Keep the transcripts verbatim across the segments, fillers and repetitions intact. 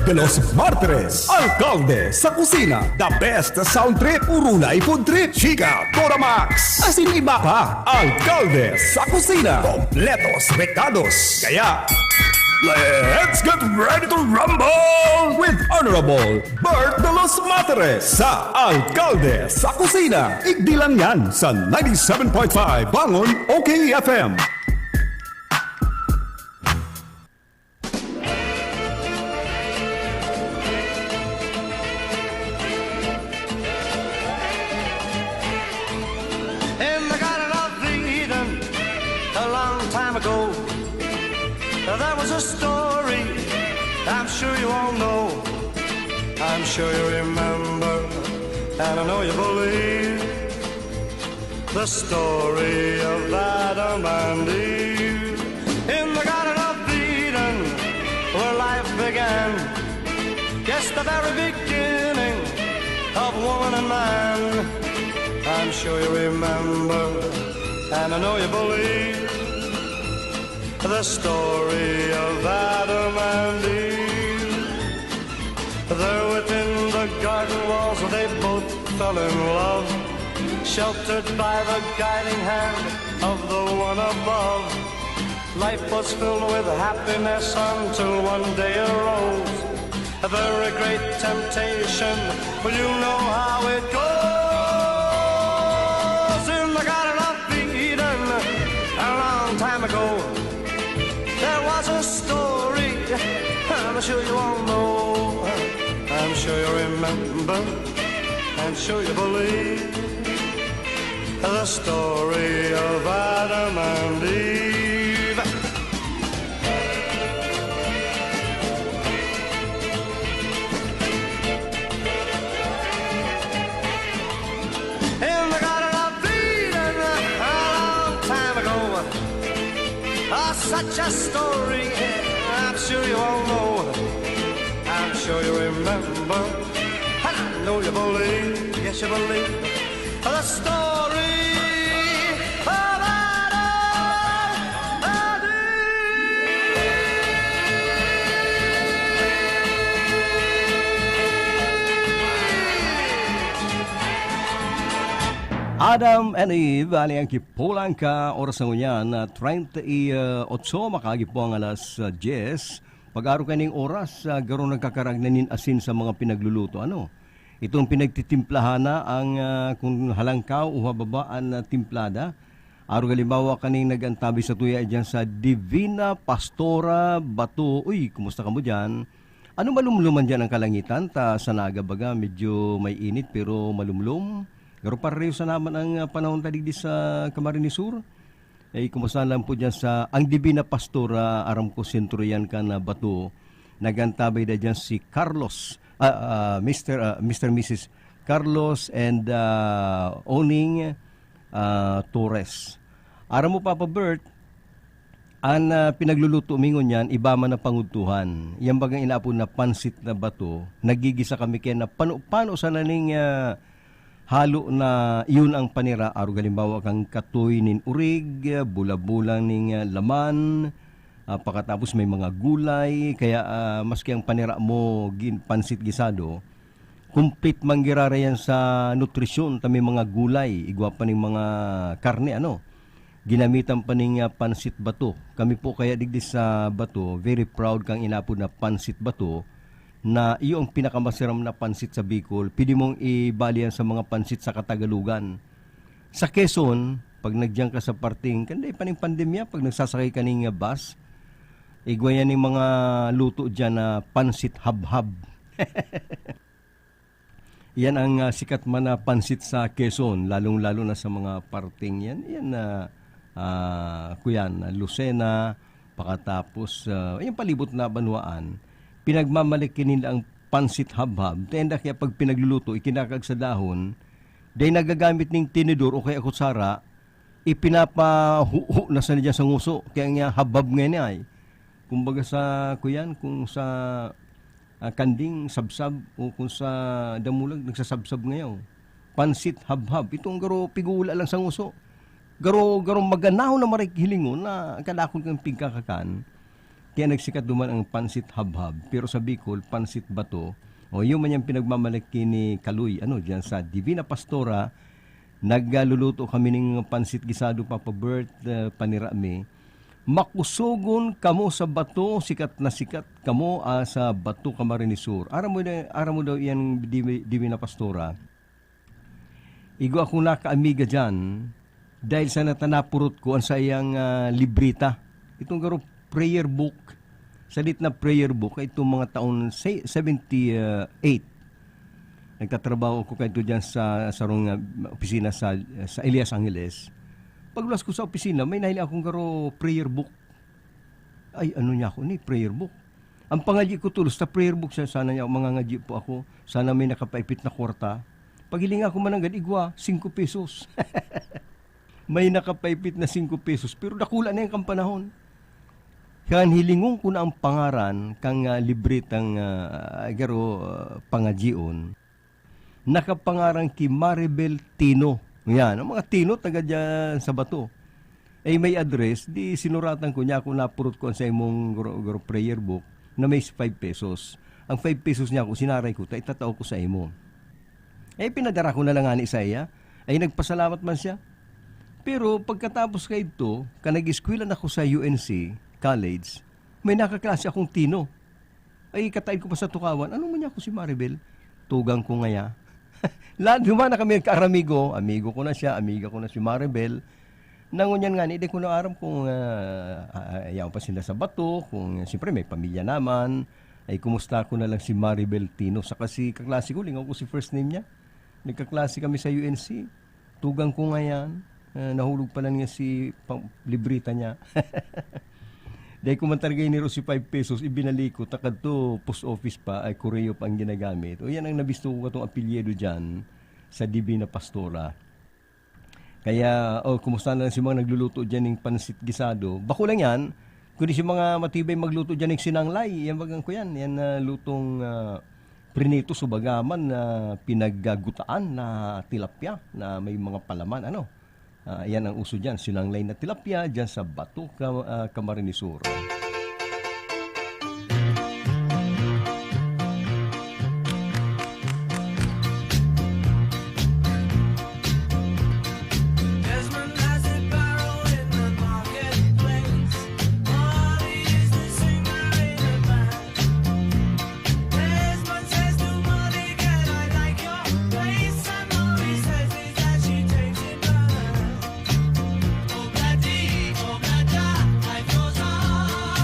de los Martires, Alkalde sa Kusina. The best sound trip, urulay food trip, chika, Toramax, asin iba pa. Alkalde sa Kusina. Kompletos rekados. Kaya, let's get ready to rumble with Honorable Bert de los Martires sa Alkalde sa Kusina. Igdi lang yan sa ninety-seven point five Bangon O K F M. In the Garden of Eden, a long time ago, there was a story I'm sure you all know. I'm sure you remember, and I know you believe the story of Adam and Eve in the Garden of Eden, where life began. Yes, the very beginning of woman and man. I'm sure you remember, and I know you believe the story of Adam and Eve. There within the garden walls they both fell in love, sheltered by the guiding hand of the one above. Life was filled with happiness until one day arose a very great temptation. Well, you know how it goes. In the Garden of Eden, a long time ago, there was a story I'm sure you all know. I'm sure you remember. I'm sure you believe the story of Adam and Eve. In the Garden of Eden, a long time ago, ah, such a story, I'm sure you all know. I'm sure you remember, and I know you believe, yes, you believe, the story of Adam and Eve. Adam and Eve, ali ang kipulang ka, oras na ngunyan na treinta y ocho, makagi po ang alas ah, diyes. Pag-aro kaning oras, ah, garo nagkakarag na nin asin sa mga pinagluluto. Ano? Itong pinagtitimplahan na ang ah, kung halangkaw o hababa an ah, timplada. Aro halimbawa kaning nag-antabi sa tuya dyan sa Divina Pastora Bato. Uy, kumusta ka mo dyan? Ano malumluman dyan ang kalangitan? Ta sa Naga baga, medyo may init pero malumlom. Garo pareho sa naman ang ah, panahon ta digdi sa Camarines Sur. Eh, kumusta lang po dyan sa ang Divina Pastora, aram ko sentro yan kan ah, Bato. Nag-antabay na dyan si Carlos, ah, ah, Mister, ah, Mister Missus Carlos and ah, Oning ah, Torres. Aram mo, Papa Bert, an ah, pinagluluto mi ngunyan, iba man na pangudtuhan. Yan bagang inaapod na pansit na bato, nagigisa kami kaya na pano-pano sana ning ah, halo na iyon ang panira. Arog halimbawa kang katoy nin urig, bula-bulang ning ah, laman, ah, pakatapos may mga gulay. Kaya ah, maski ang panira mo, gin, pansit gisado, complete man girara yan sa nutrisyon ta may mga gulay, igwa pa ning mga karne, ano. Ginamitan pa ning ah, pansit bato. Kami po kaya digdi sa Bato, very proud kang inapod na pansit bato, na iyo ang pinakamasiram na pansit sa Bicol. Pwede mong ibali yan sa mga pansit sa Katagalugan. Sa Quezon, pag nagyan ka sa parting, kanday pa ning pandemya, pag nagsasakay ka ning ah, bus, igwa yan ning mga luto dyan na pansit habhab. Yan ang ah, sikat man na pansit sa Quezon, lalong-lalo na sa mga parting yan. Yan na, ah, kuyan, Lucena, pakatapos, ah, yung palibot na banwaan. Pinagmamalaki nila ang pansit habhab. Tenda kaya pag pinagluluto, ikinakag sa dahon, dahil nagagamit ning tinidor o kaya kutsara, ipinapahuho na sa niya sa nguso. Kaya nga habhab ngayon ay. Kumbaga sa, kuyan, kung sa ah, kanding, sabsab, o kung sa damulag, nagsasabsab ngayon. Pansit, habhab. Itong garo, pigula lang sa nguso. Garo, garo maganaw na marik hilingon na kadakol kang pigkakakan. Kaya nagsikat duman ang pansit habhab, pero sa Bicol, pansit bato. O, yun man yung pinagmamalaki ni Kaloy, ano, dyan sa Divina Pastora. Nagluluto kami ng pansit gisado, Papa Bert, eh, panira mi. Makusogon kamo sa bato, sikat na sikat kamo, ah, sa Bato, Camarines Sur. Aram mo na, aram mo daw yan, Divi-, Divina Pastora. Igwa akong nakaamiga diyan, dahil sa natanapurot ko ang saiyang, ah, libreta. Itong garo prayer book, sadit na prayer book, itong mga taon se-, seventy-eight. Nagtatrabaho ako kaito diyan sa sarong, ah, opisina sa, sa Elias Angeles. Pagluwas ko sa opisina, may nahiling akong garo prayer book. Ay, ano niya ako ni prayer book? Ang pangadyi ko tulos ta prayer book siya, sana niya mangangadyi po ako. Sana may nakapaipit na kwarta. Paghilinga ko mananggad, igwa, singko pesos. May nakapaipit na singko pesos, pero dakula na yan kan panahon. Kan hilingon ko na ang pangaran kang, ah, libretang, ah, garo, ah, pangadyion, nakapangaran ki Maribel Tino. Yan, ang mga Tino taga dyan sa Bato. Eh, may address, di sinuratan ko niya ako, napurot ko ang sa imong gro-, gro-, prayer book na may five pesos. Ang five pesos niya ako, sinaray ko, ta itatao ko sa imo. Eh, pinadara ko na lang ngani sa iya. Ay, nagpasalamat man siya. Pero pagkatapos kaidto, ka nag-eskwela na ako sa U N C College, may nakaklase akong Tino. Ay, kataid ko pa sa tukawan, "Ano man niya ako si Maribel?" Tugang ko ngaya. Lahat, duman na kami nagkaaramigo. Amigo ko na siya, amiga ko na si Maribel. Nangunyan ngani, di ko na aram kung, ah, ah, ayaw pa sila sa Bato, kung, siyempre, may pamilya naman. Ay, kumusta ko na lang si Maribel Tino, saka si kaklase ko, lingaw ko si first name niya. Nagkaklase kami sa U N C. Tugang ko ngayan, ah, nahulog pala niya si pa-, libreta niya. Dai ko man talaga iniro si five pesos, ibinalik ko, ta kadto post office pa, ay, koreo pa ang ginagamit. O, yan ang nabisto ko katong apelyido diyan sa Divina Pastora. Kaya, oh, kumusta na lang si mga nagluluto diyan ning pansit gisado? Bako lang yan, kundi si mga matibay magluto diyan ning sinanglay, yan bagang ko yan, yan na lutong, ah, prinito, subaga man na pinaggutaan na tilapia na may mga palaman, ano? Ah, yan ang uso diyan, sinanglay na tilapia diyan sa Bato, Ka-, ah, Camarines Sur. Desmond has a barrow in the marketplace. Molly is the singer in a band. Desmond says to Molly, "Can I like your place?" And Molly says is that she takes it back. Obladi, oblada, life goes on.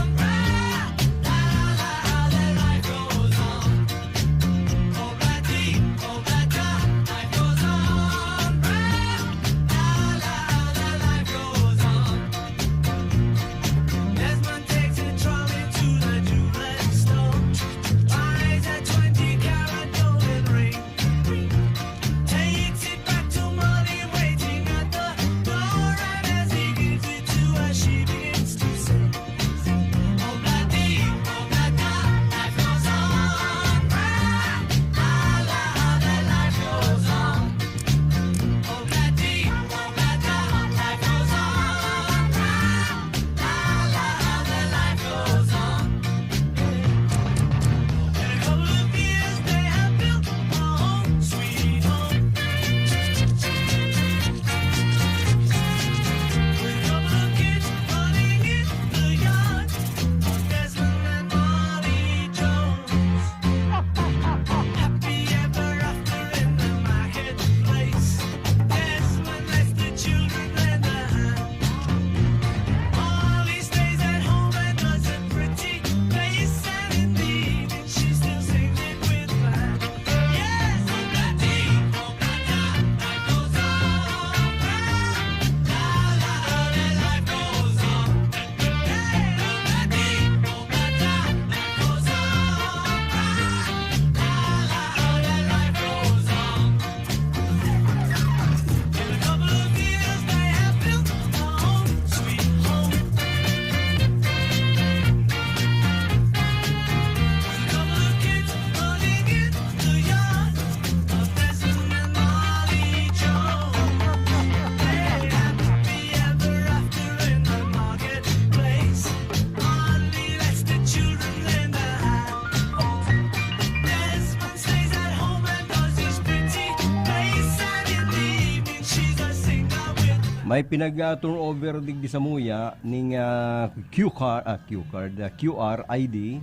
May pinag-turnover digdi sa muya ning, ah, Q card, ah, Q card, ah, Q R I D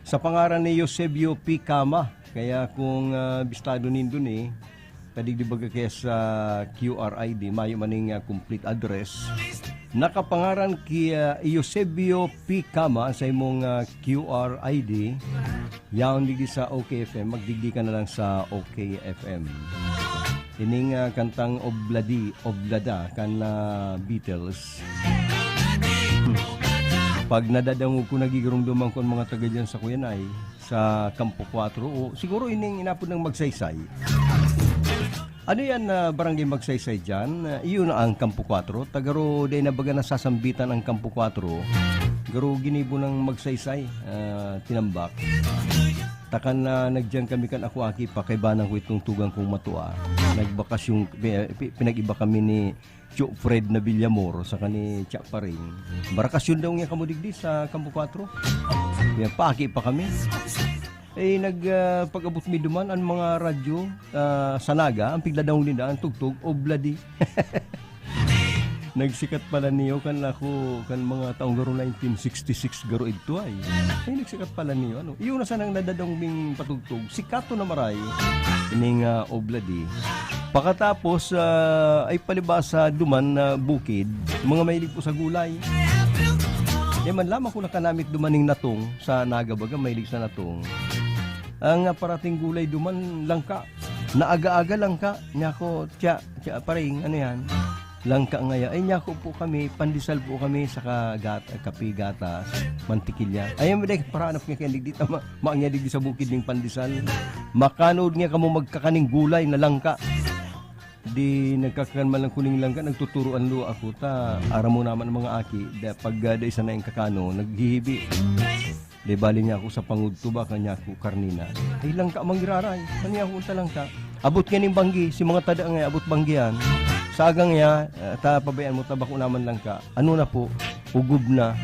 sa pangaran ni Eusebio P. Cama. Kaya kung, ah, bistado nindo ni, kadigdi baga kaya sa Q R I D, mayo man ning, ah, complete address. Nakapangaran ki, ah, Eusebio P. Cama sa imong, ah, Q R I D. Yaon digdi sa O K F M, magdigdi ka na lang sa O K F M. Ining, ah, kantang Obladi, Oblada, kan, ah, Beatles. Pag nadadangog ko, nagigirumduman ko ang mga taga dyan sa Kuyanay, sa Campo Cuatro, o siguro ining inapod ng Magsaysay. Ano yan, ah, Barangay Magsaysay dyan? Ah, iyon na ang Campo Cuatro. Tagaro, dahil na baga nasasambitan ang Campo Cuatro. Garo ginibo ng Magsaysay, ah, tinambak. Takan na nagdiyan kami kan ako aki pa, kaibanan ko itong tugang kong matua. Nagbakasyon, pi-, pi-, pinag-iba kami ni Cho Fred na Villamor sa kani Cha Paring. Barakasyon daw niya kamo digdi sa Campo Cuatro. Yan, paaki pa kami. Eh, nag, ah, pag-abot mi duman, ang mga radyo, ah, sa Naga, ang pigdadangog ninda, ang tugtog, Obladi. Nagsikat pala niyo kan ako, kan mga taong garo nineteen sixty-six garo idto ay. Ay, nagsikat pala niyo, ano? Iyo na sanang nadadangog ming patugtog, si Kato na Maray, ining, ah, Obladi. Pakatapos, ah, ay palibasa duman na bukid, mga mahilig po sa gulay. Kaya man lamang ko nakanamit duman ning natong sa Naga, baga mahilig sa natong. Ang, ah, parating gulay duman, langka. Naaga-aga langka. Niya ako, "Tiya, tiya, paring, ano yan?" "Langka ngaya." "Ay, niya ako po kami, pandesal po kami, saka gat-, kape, gatas, mantikilya." Ay, ang dek, paraanap nga kaya digdi, tama, maangya digdi sa bukid ning pandesal. Makanood nga kamo magkakaning gulay na langka. Di nagkakakan man lang kuning langka, nagtuturuan lo ako ta. Aram mo naman ang mga aki, da, pag, ah, da isa na yung kakano, naghihibi. Di bali niya ako sa pangudto ba, kanya ako karnina. Ay, langka mangiraray. Ano niya ako unta langka? Abot nga ning banggi, si mga tada nga abot banggihan. Sa agang niya, ah, ta pabayaan mo, tabako naman langka. Ano na po? Ugob na.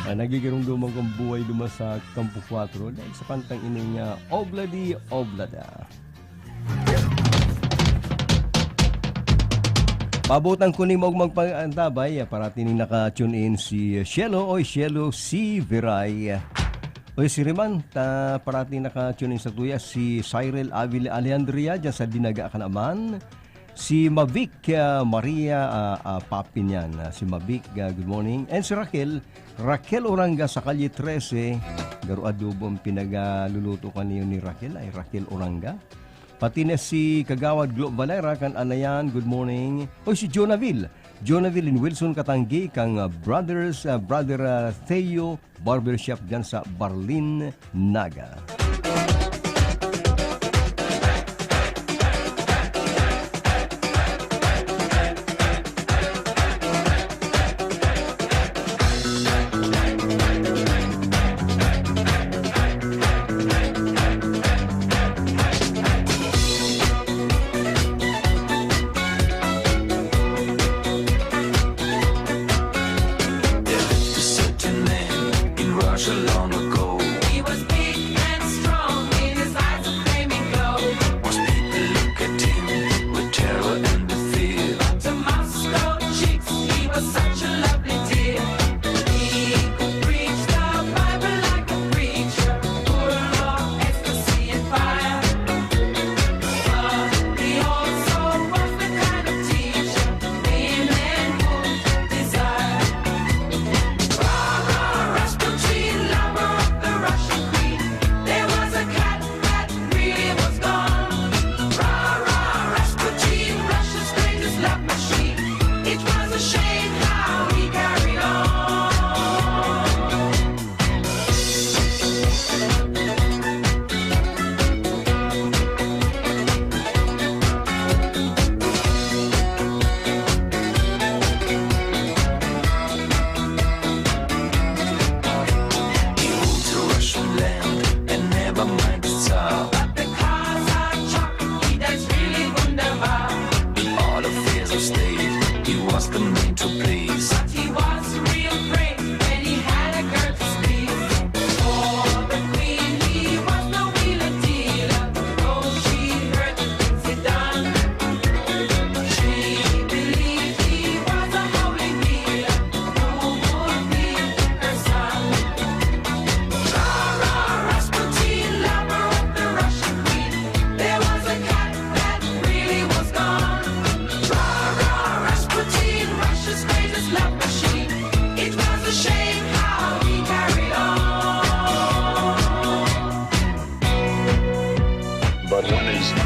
Ah, nagigirumduman kong buhay duman sa Campo Cuatro dahil sa kantang ini nga Obladi Oblada. Pabutan ko ni Mog magpaantabay, ah, parati ning naka-tune in si Shelo, oy, Shelo, si Viray. Oy, si Riman, ta, parati naka-tune in sa tuya, si Cyril Avila Alejandria, dyan sa Dinaga, Kanaman. Si Mavic, ah, Maria, ah, ah, Papinian. Ah, si Mavic, ah, good morning. And si Raquel, Raquel Oranga sa Kalye trese. Garo adobo ang pinagaluluto kaniyo ni Raquel, ay Raquel Oranga. Pati na si Kagawad Glo Valera kan Anayan, good morning. Oy, si Jonaville. Jonaville and Wilson Katanggi kang, ah, Brothers, ah, Brother, ah, Theo Barbershop dyan sa Barlin, Naga. There lived a certain man in Russia long ago. He was big and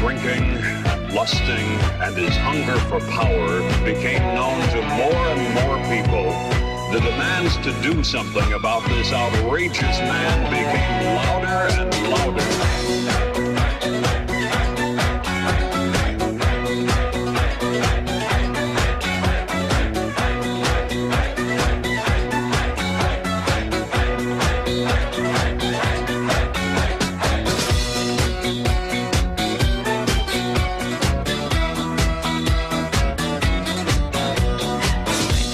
Drinking and lusting and his hunger for power became known to more and more people. The demands to do something about this outrageous man became louder and louder.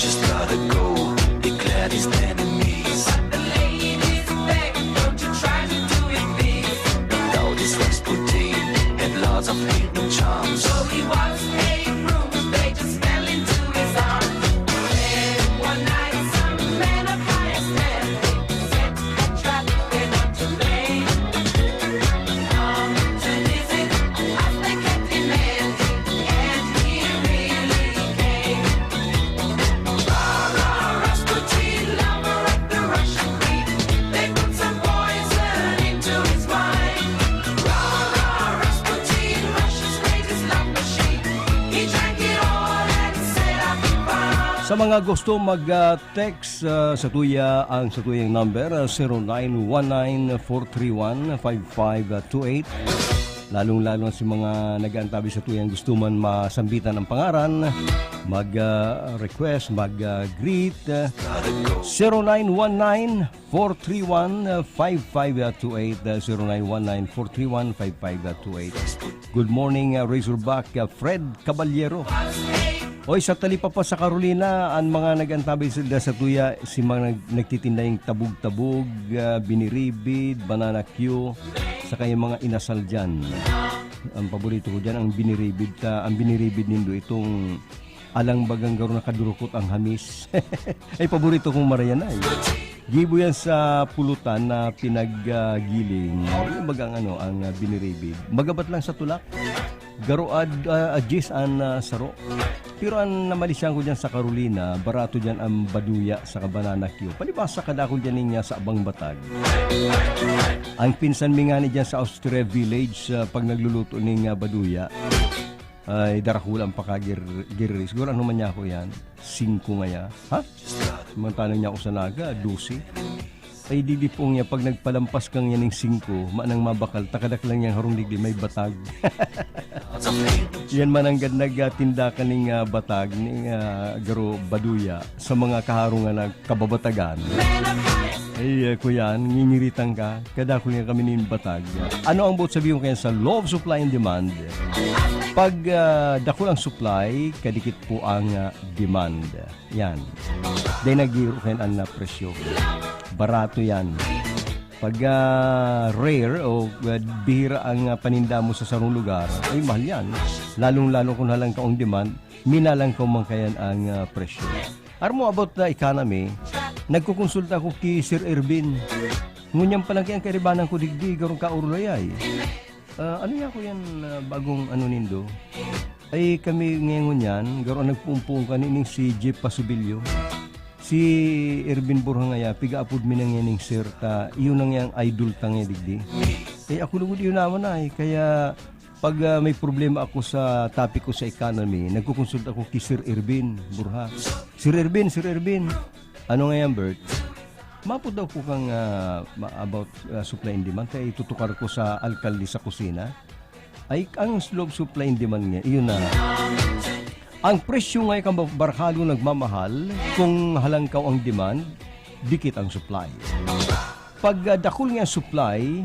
Just gotta go, declared his enemies. The ladies beg, don't you try to do him this. Now this Rasputin had lots of hidden charms. So he was a groom, they just fell into his arms. Then one night, some men of higher standing set a trap, they're not to blame. Come to visit as they kept demanding, and he really came. Rah, rah, Rasputin, lover of the Russian queen. They put some poison into his wine. Rah, rah, Rasputin, Russia's greatest love machine. He drank it all and set up a bomb. Sa mga gusto mag, ah, text, ah, sa tuya, ang sa tuyang number, ah, zero nine one nine four three one five five two eight. Lalong-lalo na si mga nag-aantabi sa tuyang gusto man masambitan ang pangaran, mag, ah, request, mag, ah, greet, ah, zero nine one nine four three one five five two eight, ah, zero nine one nine four three one five five two eight. Good morning, ah, Razorback, ah, Fred Caballero. Oy, sa talipapa sa Carolina, ang mga nag-antabay sila sa tuya, si mga nag-, nagtitindayang tabog-tabog, ah, biniribid, banana cue, saka yung mga inasal dyan. Ang paborito ko dyan, ang biniribid. Ta, ang biniribid nindo, itong alang bagang garo nakadurukot ang hamis. Ay, paborito kong marayan ay. Gibo yan sa pulutan na pinaggiling. Yung bagang ano, ang, ah, biniribid. Magabat lang sa tulak. Garo ad, ah, adjis an, ah, saro. Pero an namalisyan ko diyan sa Carolina, barato diyan an baduya saka banana cue. Palibhasa kadakul diyan ning, ah, sa Abang Batag. Ang pinsan mi ngani diyan sa Austria Village, ah, pag nagluluto ning, ah, baduya, ay darakula an pakagir-, giriri. Siguro ano man niya ako yan? Singko ngaya. Ha? Mantanong niya ako sa Naga, dose. Ay, didi po niya, pag nagpalampas kang yan ning singko, manang mabakal, takadak lang niyang harong digdi, may batag. Yan mananggad nagtinda ka ning, ah, batag, ning, ah, garo baduya, sa mga kaharungan na kababatagan. Ay, ah, kuyan, ngingiritan ka, kadakul nga kami ning batag. Ano ang buot sabihin ko kaya sa law of supply and demand? Pag, ah, dakul ang supply, kadikit po ang, ah, demand. Yan. Dai naggiiro kayan an, ah, presyo. Barato yan. Pag, ah, rare o, ah, bihira ang, ah, paninda mo sa sarong lugar, ay mahal yan. Lalong-lalo kung halangkaw ang demand, minalangkaw man kayan ang, ah, presyo. Aram mo about the economy, nagkukonsulta ako ki Sir Ervin. Ngunyan pa lang kaya ang kairibanan ko digdi, garong kaurulay ay. Ah, ano niya ako yan, ah, bagong ano nindo? Ay, kami ngayon yan, garo ang nagpuong-puong kanining si Jeff Pasubilyo. Si Ervin Borja ngaya, piga-apod mi na ngayon ning sir, ta, iyon na ngayang idol ta ngayon digdi. Eh, ako lugod iyon naman ay, kaya pag, ah, may problema ako sa topic ko sa economy, nagkukonsulta ako ki Sir Ervin Borja. Sir Ervin, Sir Ervin, ano nga yan, Bert? Mapod daw ko kang, ah, ma-, about, ah, supply and demand, kaya itutukar ko sa alkalde sa kusina. Ay, ang law of supply and demand nga, iyon na. Ang presyo nga kan ba-, barhalo nagmamahal, kung halangkaw ang demand, dikit ang supply. Pag, ah, dakul nga ang supply,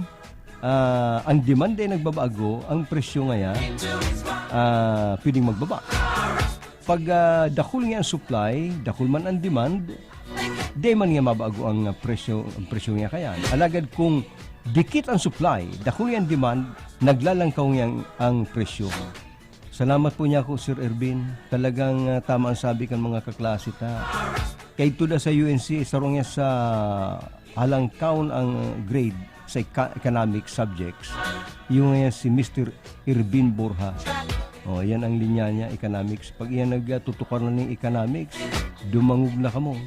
ah, ang demand ay nagbabago, ang presyo ngaya, ah, pwedeng magbaba. Pag, ah, dakul nga ang supply, dakul man ang demand, di man nga mabago ang, ah, presyo, ang presyo nga kayan. Alagad kung dikit ang supply, dakul nga ang demand, naglalangkaw nga ang, ang presyo. Salamat po niya ako, Sir Ervin. Talagang, ah, tama ang sabi kan mga kaklase ta. Kaidto da sa U N C, sarong niya sa halangkaon ang grade sa eca-, economic subjects. Yung nga yan si Mister Ervin Borja. Oh, yan ang linya niya, economics. Pag iyan nagtutukar na ning economics, dumangog na kamo.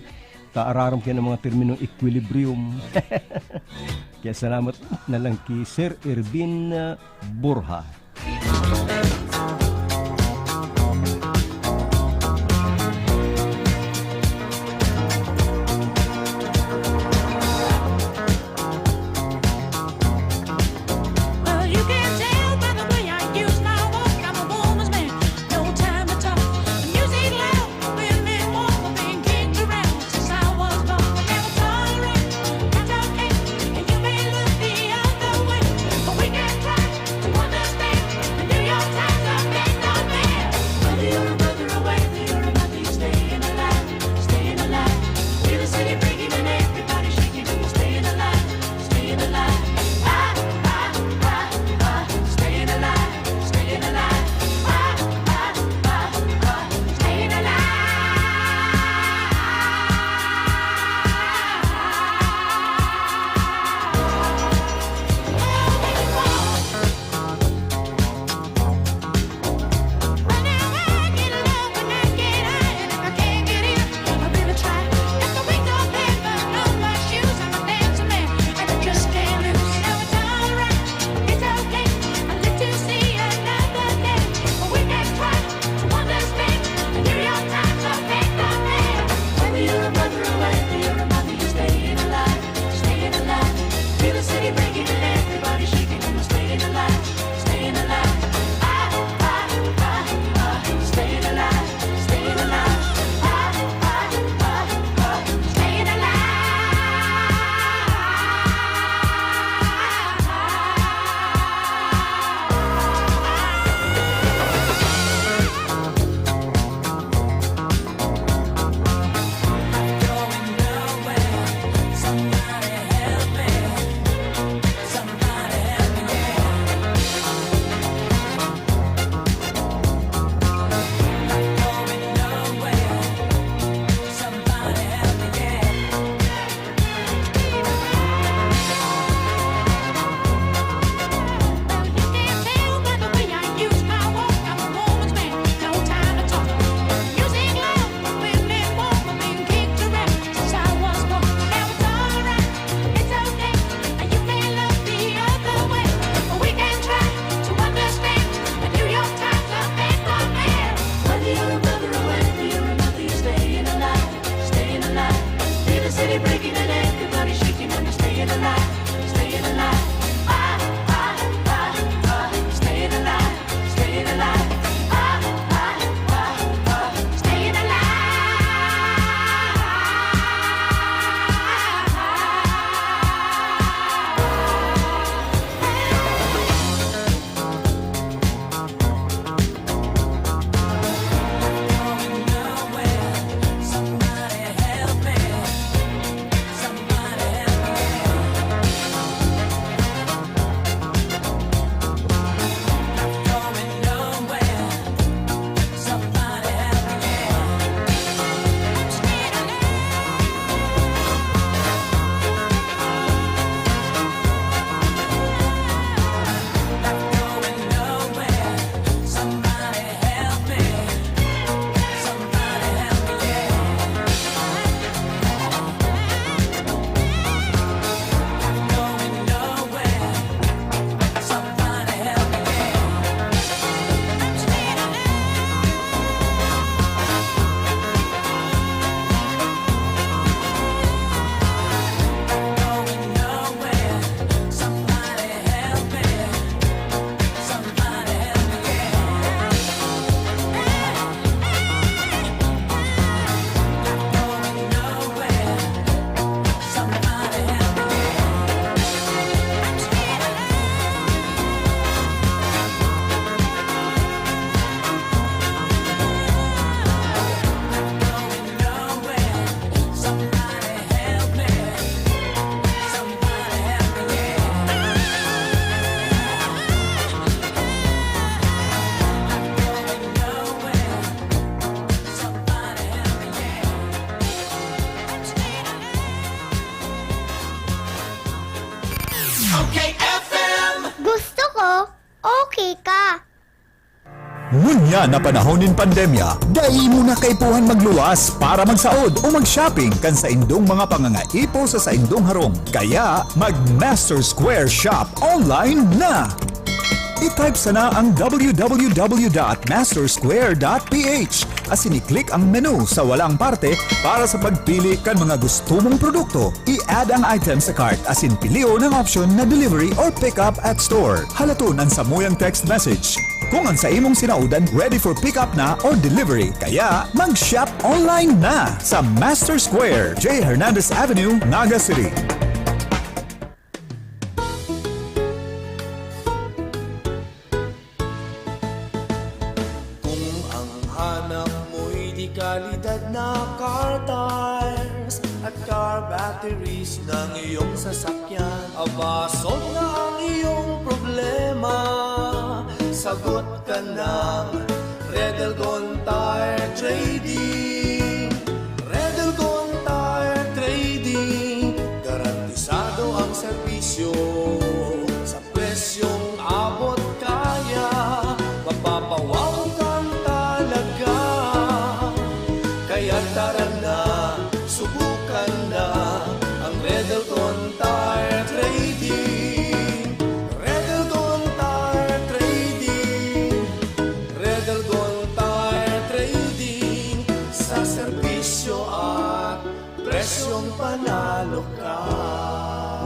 Taararam kayo ng mga terminong equilibrium. Kaya salamat na lang ki Sir Ervin, ah, Borja. Tika. Ngunyan na panahon nin pandemya, dai mo na kaipuhan magluwas para magsaod o mag-shopping kan saindong mga pangangaipo sa saindong harong. Kaya, mag-Master Square Shop online na! I-type sana ang w w w dot master square dot p h asin i-click ang menu sa walang parte para sa pagpili kan mga gusto mong produkto. I-add ang item sa cart asin pilion ang option na delivery or pick up at store. Halaton an samuyang text message kung an sa imong sinaodan ready for pick up na or delivery. Kaya mag-shop online na sa Master Square, J Hernandez Avenue, Naga City. Kung ang hanap mo'y de kalidad na car tires at car batteries ng iyong sasakyan, aba, solve na ang iyong problema. Sagot ka ng Red Elgon Tire Trading. Red Elgon Tire Trading, garantisado ang serbisyo. Sa presyong abot kaya, mapapawaw kang talaga. Kaya tara na, subukan na ang Red Elgon Tire Trading. Red Elgon Tire Trading. Red Elgon Tire Trading. Sa serbisyo at presyong panalo ka.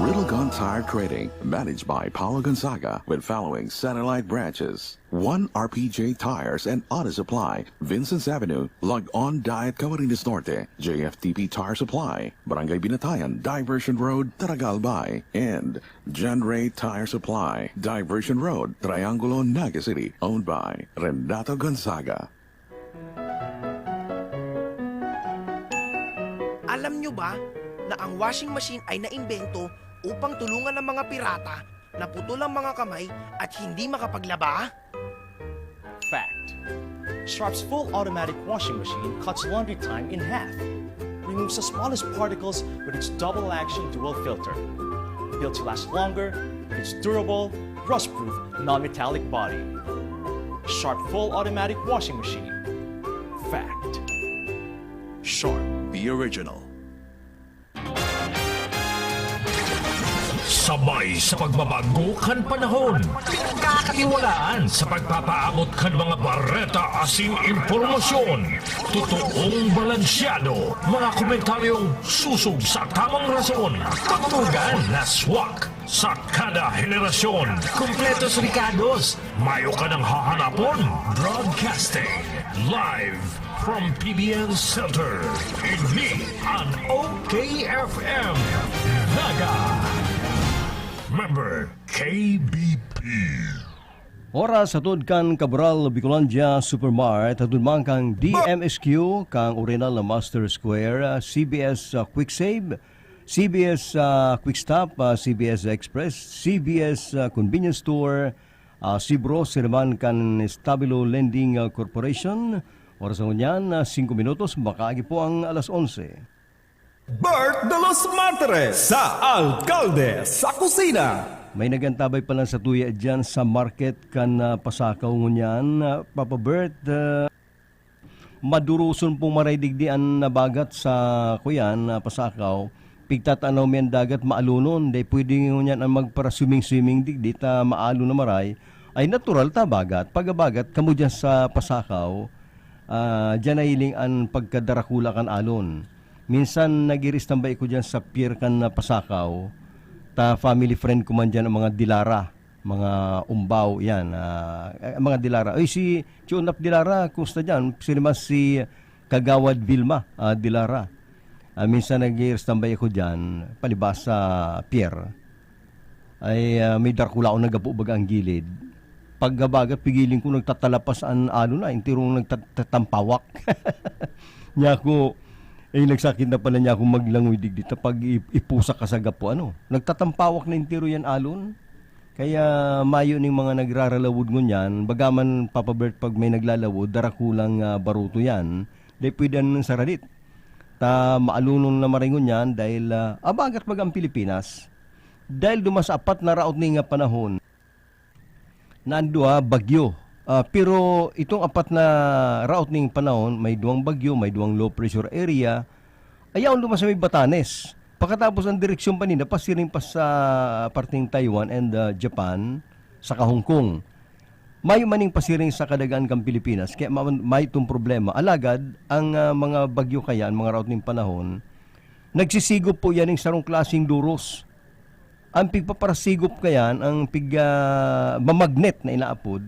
Red Elgon Tire Trading, managed by Paulo Gonzaga, with following satellite branches: one R P J Tires and Auto Supply, Vincent's Avenue, Log-On Diet, Camarines Norte; J F T P Tire Supply, Barangay Binatayan, Diversion Road, Taragal Bay; and John Ray Tire Supply, Diversion Road, Triangulo, Naga City, owned by Renato Gonzaga. Alam nyo ba na ang washing machine ay naimbento upang tulungan ang mga pirata na putol ang mga kamay at hindi makapaglaba? Fact. Sharp's full automatic washing machine cuts laundry time in half, removes the smallest particles with its double action dual filter. Built to last longer, it's durable, rust-proof, non-metallic body. Sharp full automatic washing machine. Fact. Sharp, the original. Sabay sa pagbabago kan panahon, pinagkakatiwalaan sa pagpapaabot kan mga bareta asin impormasyon. Totoong balansyado, mga komentaryong susog sa tamang rason. Pagtugan na swak sa kada henerasyon. Kompletos rekados, mayo ka nang hahanapon. Broadcasting live from P B N Center. Ini an O K F M Naga. Member K B P. Oras hatod kan Cabral Bicolandia Supermart, hatod man kan D M S Q, kan Oriental Master Square, C B S, ah, Quick Save, C B S, ah, Quick Stop, ah, C B S Express, C B S, ah, Convenience Store, ah, Sibro, sirman kan Stabilo Lending, ah, Corporation. Oras na ngunyan, ah, singko minutos, makaagi po ang alas onse. Bert de los Martires sa Alkalde sa Kusina. May nagantabay pa lang sa tuya dyan sa market kan, ah, Pasakaw ngunyan, ah, Papa Bert, ah, maduroson pong maray digdi an nabagat sa kuyan, ah, Pasakaw. Pigtatanaw mi an dagat, maalonon. Dai pwede ngunyan an magpara-swimming-swimming digdi ta maalon na maray. Ay natural ta bagat. Pag abagat kamo dyan sa Pasakaw, ah, dyan nahiling an pagkadarakula kan alon. Minsan nag-i-rest-tambay ako diyan sa pier kan, ah, Pasakaw, ta family friend ko man diyan ang mga Dilara, mga Umbao, yan, ah, eh, mga Dilara. Ay, si Chunap Dilara, kumusta diyan? Sino man si Kagawad Vilma, ah, Dilara? Ah, minsan nag-i-rest-tambay ako diyan, palibas sa pier. Ay, ah, may darakula akong nagapo baga ang gilid. Pagkabagat, pigiling ko nagtatalapas an alon na, enterong nagtatampawak. Niya ako, eh, nagsakit na pala niya akong maglangoy digdi ta pag i-, ipusak ka sa gapo, ano, nagtatampawak na entero yan alon. Kaya mayo ning mga nagraralawod ngunyan, baga man, Papa Bert, pag may naglalawod, darakulang, ah, baruto yan, dai pwede ano sa radit. Ta maalonon na maray ngunyan dahil, ah, abagat baga ang Pilipinas. Dahil duman sa apat na raot ni nga panahon, Nandua, bagyo. Ah, pero itong apat na raot ning panahon, may duwang bagyo, may duwang low pressure area, ayaw duman sa may Batanes. Pakatapos ang direksyon pa ninda, pasiring pa sa parteng Taiwan and, ah, Japan, saka Hong Kong. Mayo maning pasiring sa kadagaan kan Pilipinas, kaya ma-, may itong problema. Alagad, ang, ah, mga bagyo kaya, ang mga raot ning panahon, nagsisigop po yan ng sarong klaseng duros. Ang pigpaparasigop kayan, ang pig, ah, mamagnet na inaapod,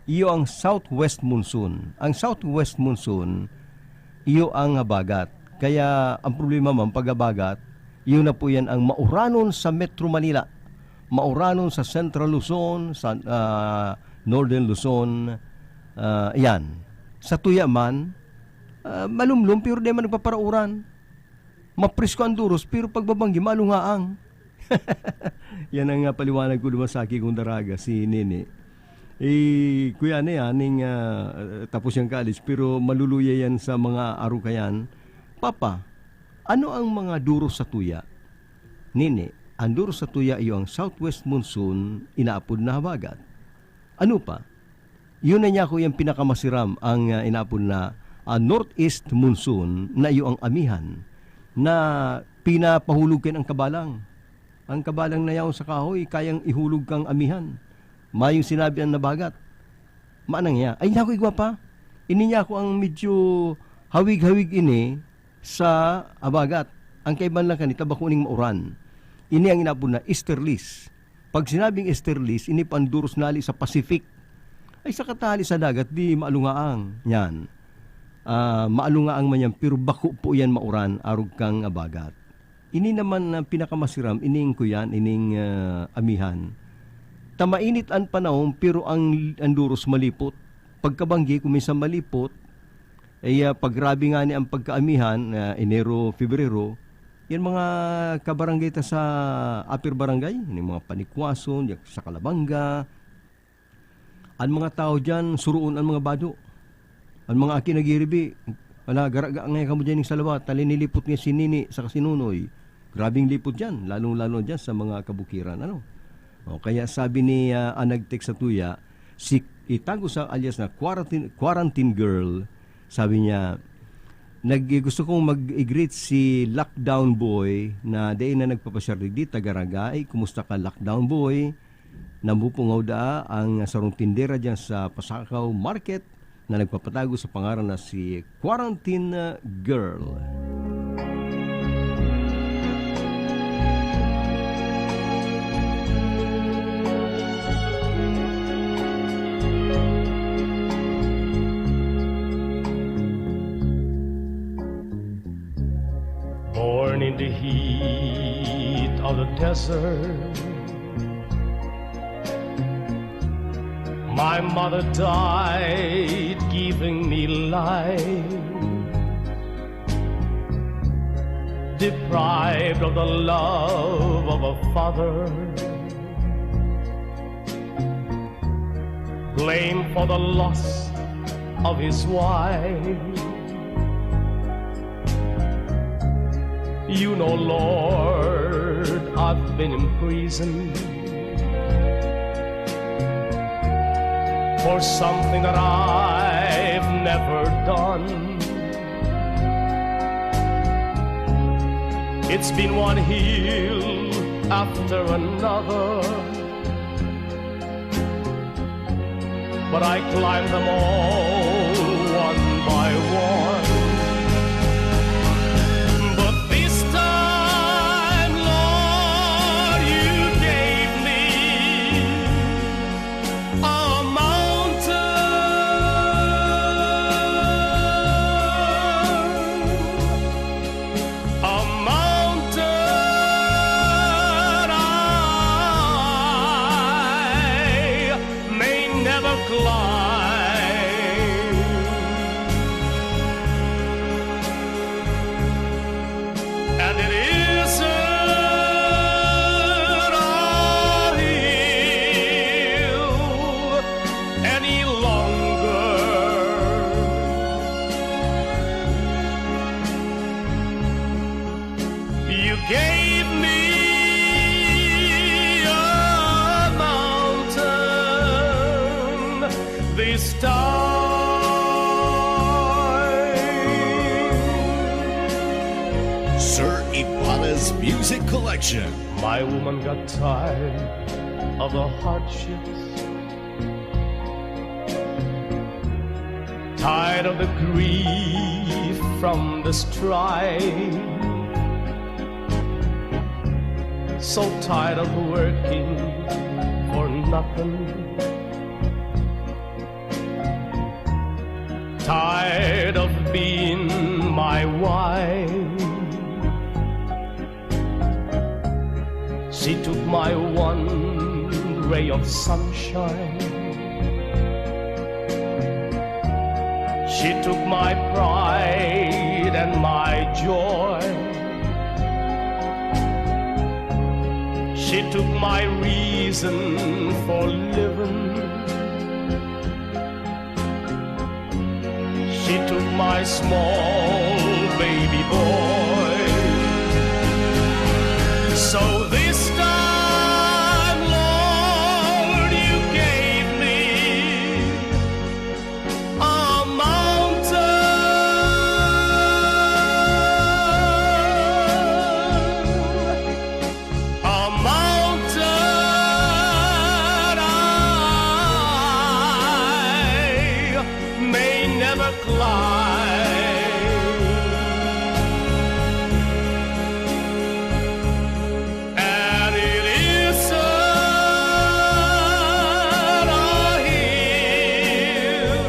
iyo ang southwest monsoon. Ang southwest monsoon, iyo ang habagat. Kaya ang problema man, pag habagat, iyo na po yan ang mauranon sa Metro Manila, mauranon sa Central Luzon, sa, ah, Northern Luzon, ah, yan. Sa tuya man, ah, malumlom, pero di man nagpaparauran. Mapresko ang duros, pero pagbabanggi, malungaang. Yan ang, ah, paliwanag ko duman sa aki kong daraga, si Nene. Eh, kuya, ano yan, ning, ah, tapos yang college, pero maluluya yan sa mga aro kayan. "Papa, ano ang mga duros sa tuya?" "Nene, ang duros sa tuya iyo ang southwest monsoon, inaapod na habagat." "Ano pa?" Yun na niya, kuya, ang pinakamasiram, ang, ah, inaapod na, ah, northeast monsoon na iyo ang amihan na pinapahulog kan ang kabalang. Ang kabalang na yaon sa kahoy, kayang ihulog kang amihan. Mayong sinabi ang nabagat. Manang iya, "Ay, naku, igwa pa. Ini niya ako ang medyo hawig-hawig ini sa habagat. Ang kaiban lang kanita, bako ning mauran." Ini ang inaapod na easterlies. Pag sinabing easterlies, ini pa ang duros na hali sa Pacific. Ay, sa katali sa dagat, di maalungaang. Yan. Ah, maalungaang man yan, pero bako po yan mauran, arog kang habagat. Ini naman na pinakamasiram, ining kuyan, ining, ah, amihan. Ta mainit an panahon, pero ang, ang duros malipot. Pagkabanggi, kung minsan malipot, ay, ah, pag grabe nga ni ang pagkaamihan, ah, Enero, Febrero, yan mga kabarangay ta sa Upper Barangay, yung mga Panikwason, yung sa Calabanga, ang mga tao dyan, suroon ang mga bado. Ang mga aki nagiribi, wala, garaga nga kamo dyan sa lawa, talinilipot nga si Nini sa Kasinunoy. Grabing lipot dyan, lalong-lalo dyan sa mga kabukiran, ano? O, kaya sabi ni, ah, ang nag-text sa tuya, si Itago sa alias na quarantine, quarantine girl, sabi niya, "Nag-, gusto kong mag-greet si Lockdown Boy na dai na nagpapasyar digdi, taga Ragay. Kumusta ka, Lockdown Boy?" Namupungaw daa ang sarong tindera diyan sa Pasakaw Market na nagpapatago sa pangaran na si Quarantine Girl. Born in the heat of the desert, my mother died giving me life. Deprived of the love of a father, blamed for the loss of his wife. You know, Lord, I've been in prison for something that I've never done. It's been one hill after another, but I climbed them all one by one. But this time, Lord, you gave me a mountain, a mountain I may never climb. And it isn't a hill any longer. You gave me a mountain My woman got tired of the hardships, tired of the grief from the strife, so tired of working for nothing, tired of being my wife. She took my one ray of sunshine. She took my pride and my joy. She took my reason for living. She took my small baby boy. So this time, Lord, you gave me a mountain, a mountain I may never climb. And it isn't a hill.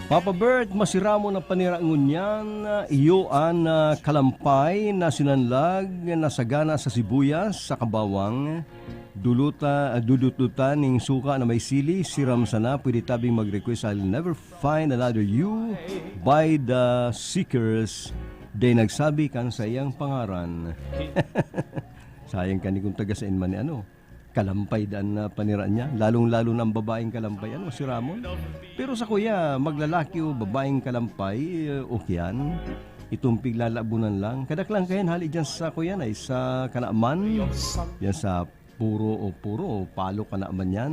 Papa Bert, masiramon na panira ngunyan, iyo an, ah, kalampay na sinanlag na sagana sa sibuyas, sa kabawang, duluta, ah, dudutdutan ning suka na may sili, siram sana, pwede tabing mag-request, "I'll never find another you" by the Seekers. Day nagsabi kan saiyang pangaran. Sayang kani kung taga sain man ni ano. Kalampay dan na panira niya, lalong-lalo na ang babaeng kalampay. Ano, si Ramon? Pero sa kuya, maglalaki o babaeng kalampay, eh, okay yan. Itong piglalabunan lang. Kadaklan kayan, hali dyan sa kuya na sa Kanaman. Yan sa Puro o Puro o Palo Kanaman yan.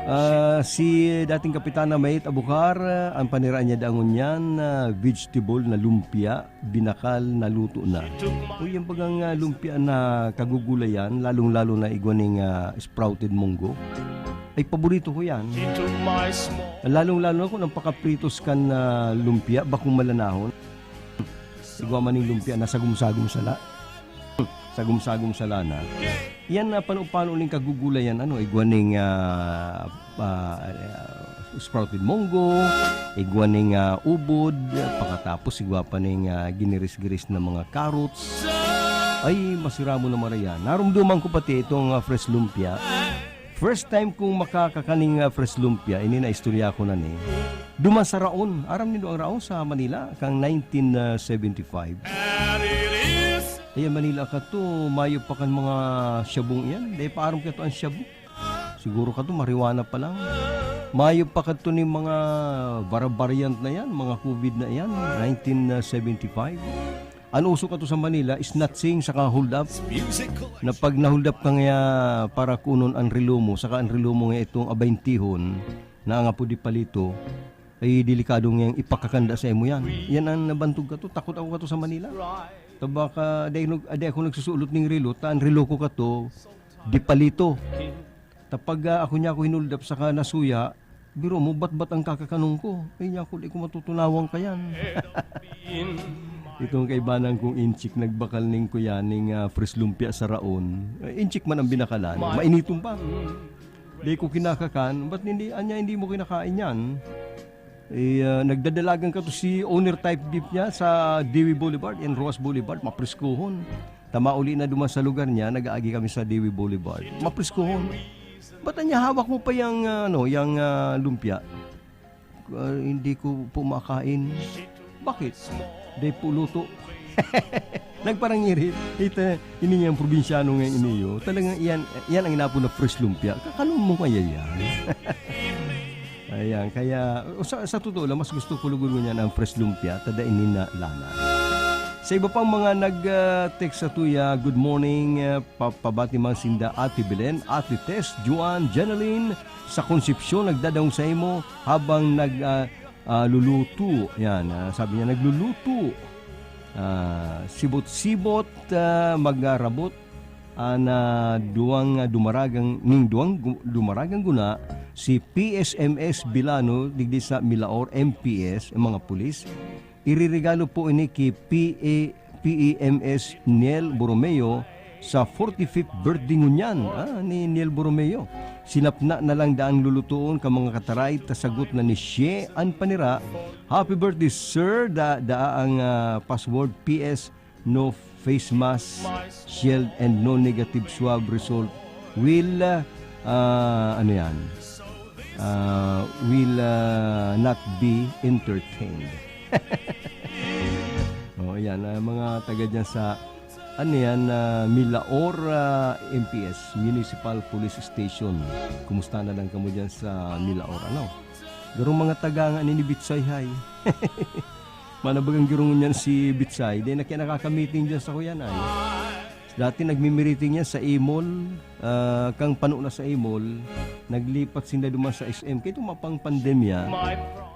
Ah, si dating Kapitana Mait Abukar, ang panira niya dangon yan, ah, vegetable na lumpia. Binakal na luto na. Uy, yung bagang, ah, lumpia na kagugulayan, lalong-lalo na igwa ning, ah, sprouted munggo, ay paborito ko yan. Lalong-lalo na kung ang pakapritos kan, ah, lumpia, bakong malanahon. Igwa man ning lumpia na sagom-sagom sala. Sagom-sagom sala na. Yan na pano-pano ning kagugulayan, ano, igwa ning, ah, ah, ah, sprouted munggo, igwa ning, ah, ubod, pakatapos igwa pa ning, ah, giniris-giris na mga carrots. Ay, masiramon na marayan. Narumduman ko pati itong, ah, fresh lumpia. First time kong makakakaning, ah, fresh lumpia, ini na istorya ko na ni. Duman sa Raon. Aram nindo ang Raon sa Manila, kang nineteen seventy-five. Ayan, Manila kato, mayo pa kan mga shabong iyan. Dai pa aram kato ang shabu. Siguro kato, marijuana pa lang. Mayo pa kato ning mga bara-variant na yan, mga covid na yan, nineteen seventy-five. An uso kato sa Manila, snatching saka hold up. Na pag na-hold up ka ngaya para kunon an relo mo, saka an relo mo nga itong abaintihon, na ang apo di palito, ay delikado ngayang ipakakanda sa imo yan. Yan ang nabantog kato. Takot ako kato sa Manila. Ta baka dai nag-, dai ako nagsusulot ning relo, ta an relo ko kato, di palito. Ta pag, ah, ako niya ako hinuldap saka nasuya, biro mo, batbat ang kakakanong ko. Ay, niya ako, di ko matutunawan kayan. Itong kaibanan kong inchik nagbakal ning kuya ning, ah, fresh lumpia sa Raon. Eh, inchik man ang binakalan, mainiton pa. Di ko kinakakan, ba't hindi, anya hindi mo kinakain yan? Eh, ah, nagdadalagan ka to si owner type beef niya sa Dewey Boulevard, yan Roxas Boulevard, mapriskuhon. Ta mauli na duman sa lugar niya, nag-aagi kami sa Dewey Boulevard. Mapriskuhon. Ba't anya hawak mo pa yang, ah, ano, yang, ah, lumpia? Ah, hindi ko po makain. Bakit? Dai po luto. Nagparangirit. Ito, ini niyang probinsyano nga iniyo. Talagang iyan, iyan ang inapo na fresh lumpia. Kakanon mo kaya yan? Ayan, kaya, o sa, sa totoo lang, mas gusto ko lugod ngunyan ang fresh lumpia, ta dai ini na lana. Sa iba pang mga nag, ah, text sa tuya, good morning, ah, pa-, pabati man sinda Ate Belen, Ate Tess, Juan, Jeneline, sa Concepcion, nagdadangog sa imo habang nag, ah, ah, luluto. Yan, ah, sabi niya, nagluluto. ah, sibot-sibot, ah, magarabot an, ah, duwang, ah, dumaragang, ning duwang gu-, dumaragang guna, si P S M S Bilano, digdi sa Milaor M P S, ang mga pulis. Ireregalo po ini ki P A, P E M S Niel Borromeo sa forty-fifth birthday ngunyan, ah, ni Niel Borromeo. Sinapna na lang daang lulutoon ka mga kataray, ta sagot na ni Shie an panira. Happy birthday, sir! Da, daa ang, ah, password P S, no face mask, shield, and no negative swab result will, ah, ano yan? Ah, will, ah, not be entertained. Oh, yan. Ah, mga taga dyan sa, ano yan, ah, Milaor, ah, M P S, Municipal Police Station. Kumusta na lang kamo dyan sa Milaor, ano? Garong mga taga nga ni Bitsay, hay. Manabagang girong niyan si Bitsay, di na kaya nakaka-meeting dyan sa kuyan ay. Dati nagmi-meeting yan sa Imol, ah, kang pano na sa Imol, naglipat sinda duman sa S M. Kaya itong mapang pandemya,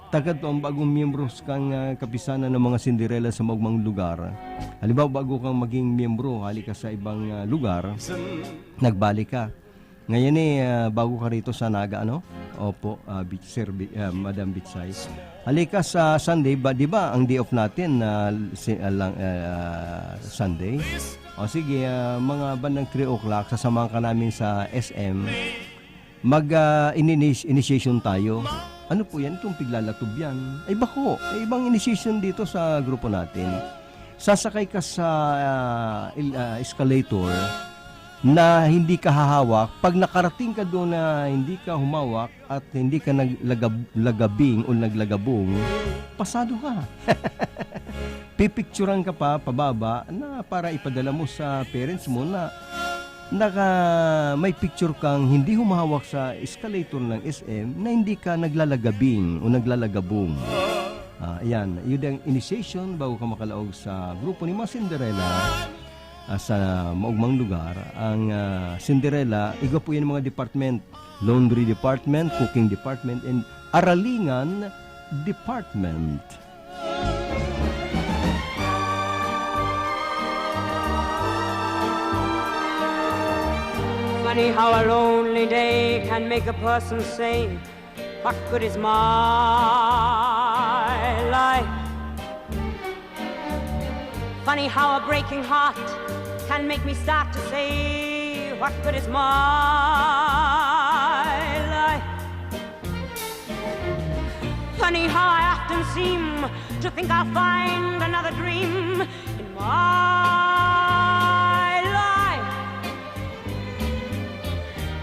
tagad to ang bagong miyembro sa kang, ah, kapisanan ng mga Cinderella sa maugmang lugar. Halimbawa, bago kang maging miyembro, hali ka sa ibang, ah, lugar, nagbalik ka. Ngayon eh, ah, bago ka rito sa Naga, ano? Opo, ah, Bit-, Sir Bi-, ah, Madam Bitsay. Halika sa Sunday, ba, di ba, ang day off natin na si, ah, lang, ah, Sunday? O sige, ah, mga bandang three o'clock, sasamahan ka namin sa S M. Mag, ah, ininis-, initiation tayo. Ano po yan? Itong piglalatob yan. Ay, bako. May ibang initiation dito sa grupo natin. Sasakay ka sa, ah, il-, ah, escalator na hindi ka hahawak. Pag nakarating ka doon na hindi ka humawak at hindi ka naglagab-, lagabing o naglagabong, pasado ka. Pipicturan ka pa pababa na para ipadala mo sa parents mo na naka-, may picture kang hindi humahawak sa escalator ng S M na hindi ka naglalagabing o naglalagabong. Ah, ayan. Yun ang initiation bago ka makalaog sa grupo ni mga Cinderella, ah, sa maugmang lugar. Ang, ah, Cinderella, igwa po yan mga department. Laundry department, cooking department, and aralingan department. Funny how a lonely day can make a person say, "What good is my life?" Funny how a breaking heart can make me start to say, "What good is my life?" Funny how I often seem to think I'll find another dream in my life,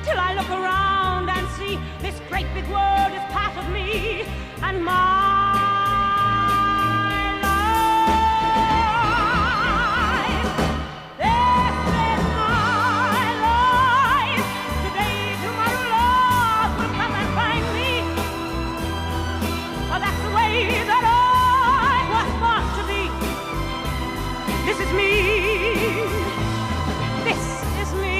till I look around and see this great big world is part of me and my life. This is my life. Today, tomorrow, love will come and find me. For that's the way that I was born to be. This is me. This is me.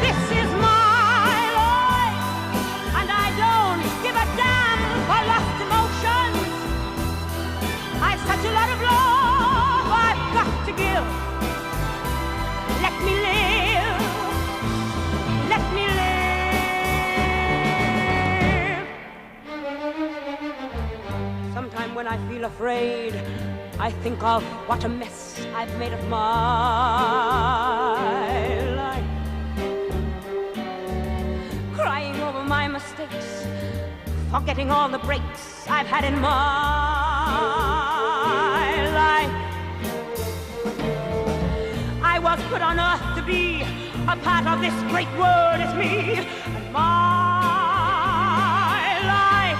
This is my life, and I don't give a damn for lost emotions. I've such a lot of love I've got to give. Let me live. Let me live. Sometime when I feel afraid, I think of what a mess I've made of my life. Crying over my mistakes, forgetting all the breaks I've had in my life. I was put on earth to be a part of this great world is me and my life.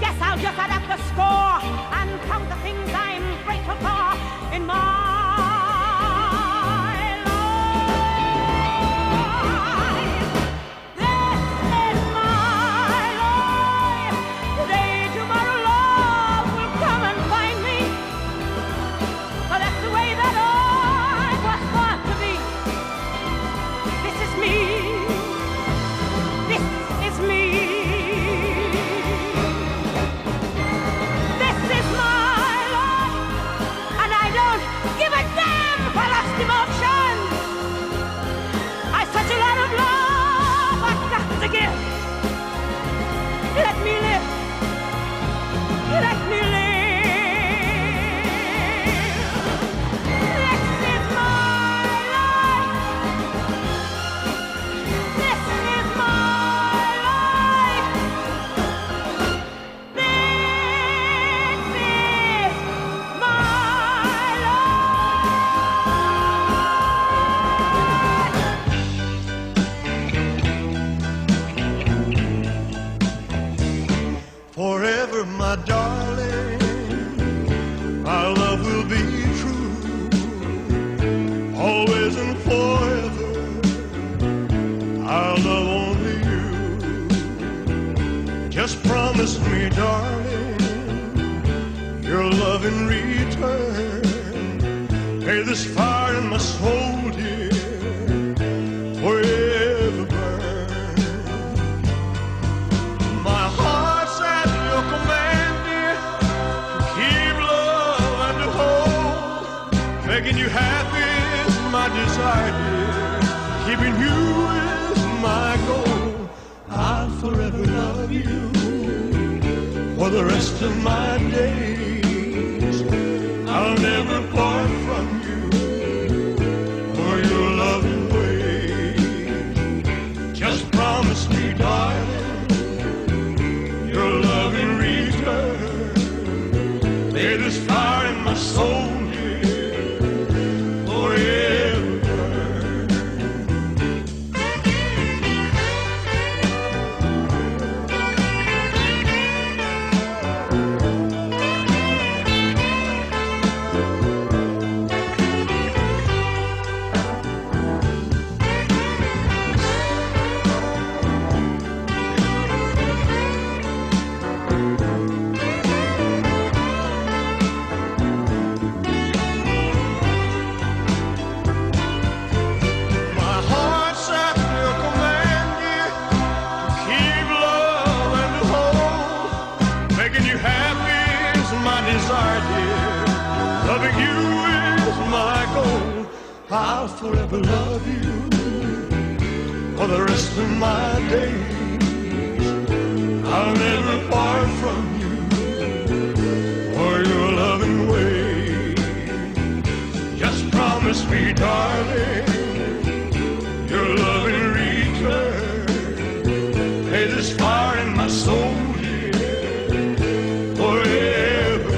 Guess I'll just add up the score and count the things I'm grateful for in my life. This is my life. Today, tomorrow, love will come and find me. But that's the way that I was born to be. This is me. This is me. My darling, our love will be true, always and forever. I'll love only you. Just promise me, darling, your love in return. May this fire in my soul, dear, forever burn. My heart's at your command, dear, to keep, love, and to hold. Making you happy is my desire, dear. Keeping you is my goal. I'll forever love you for the rest of my days. I'll never part from you for your loving ways. Just promise me, darling, your love in return. May this fire in my soul, dear, forever burn. My heart's at your command, dear, to keep, love, and to hold. Making you happy is my desire, dear. Loving you is my goal. I'll forever love you for the rest of my days. I'll never part from you for your loving ways. Just promise me, darling, your love in return. May this fire in my soul, dear, forever burn.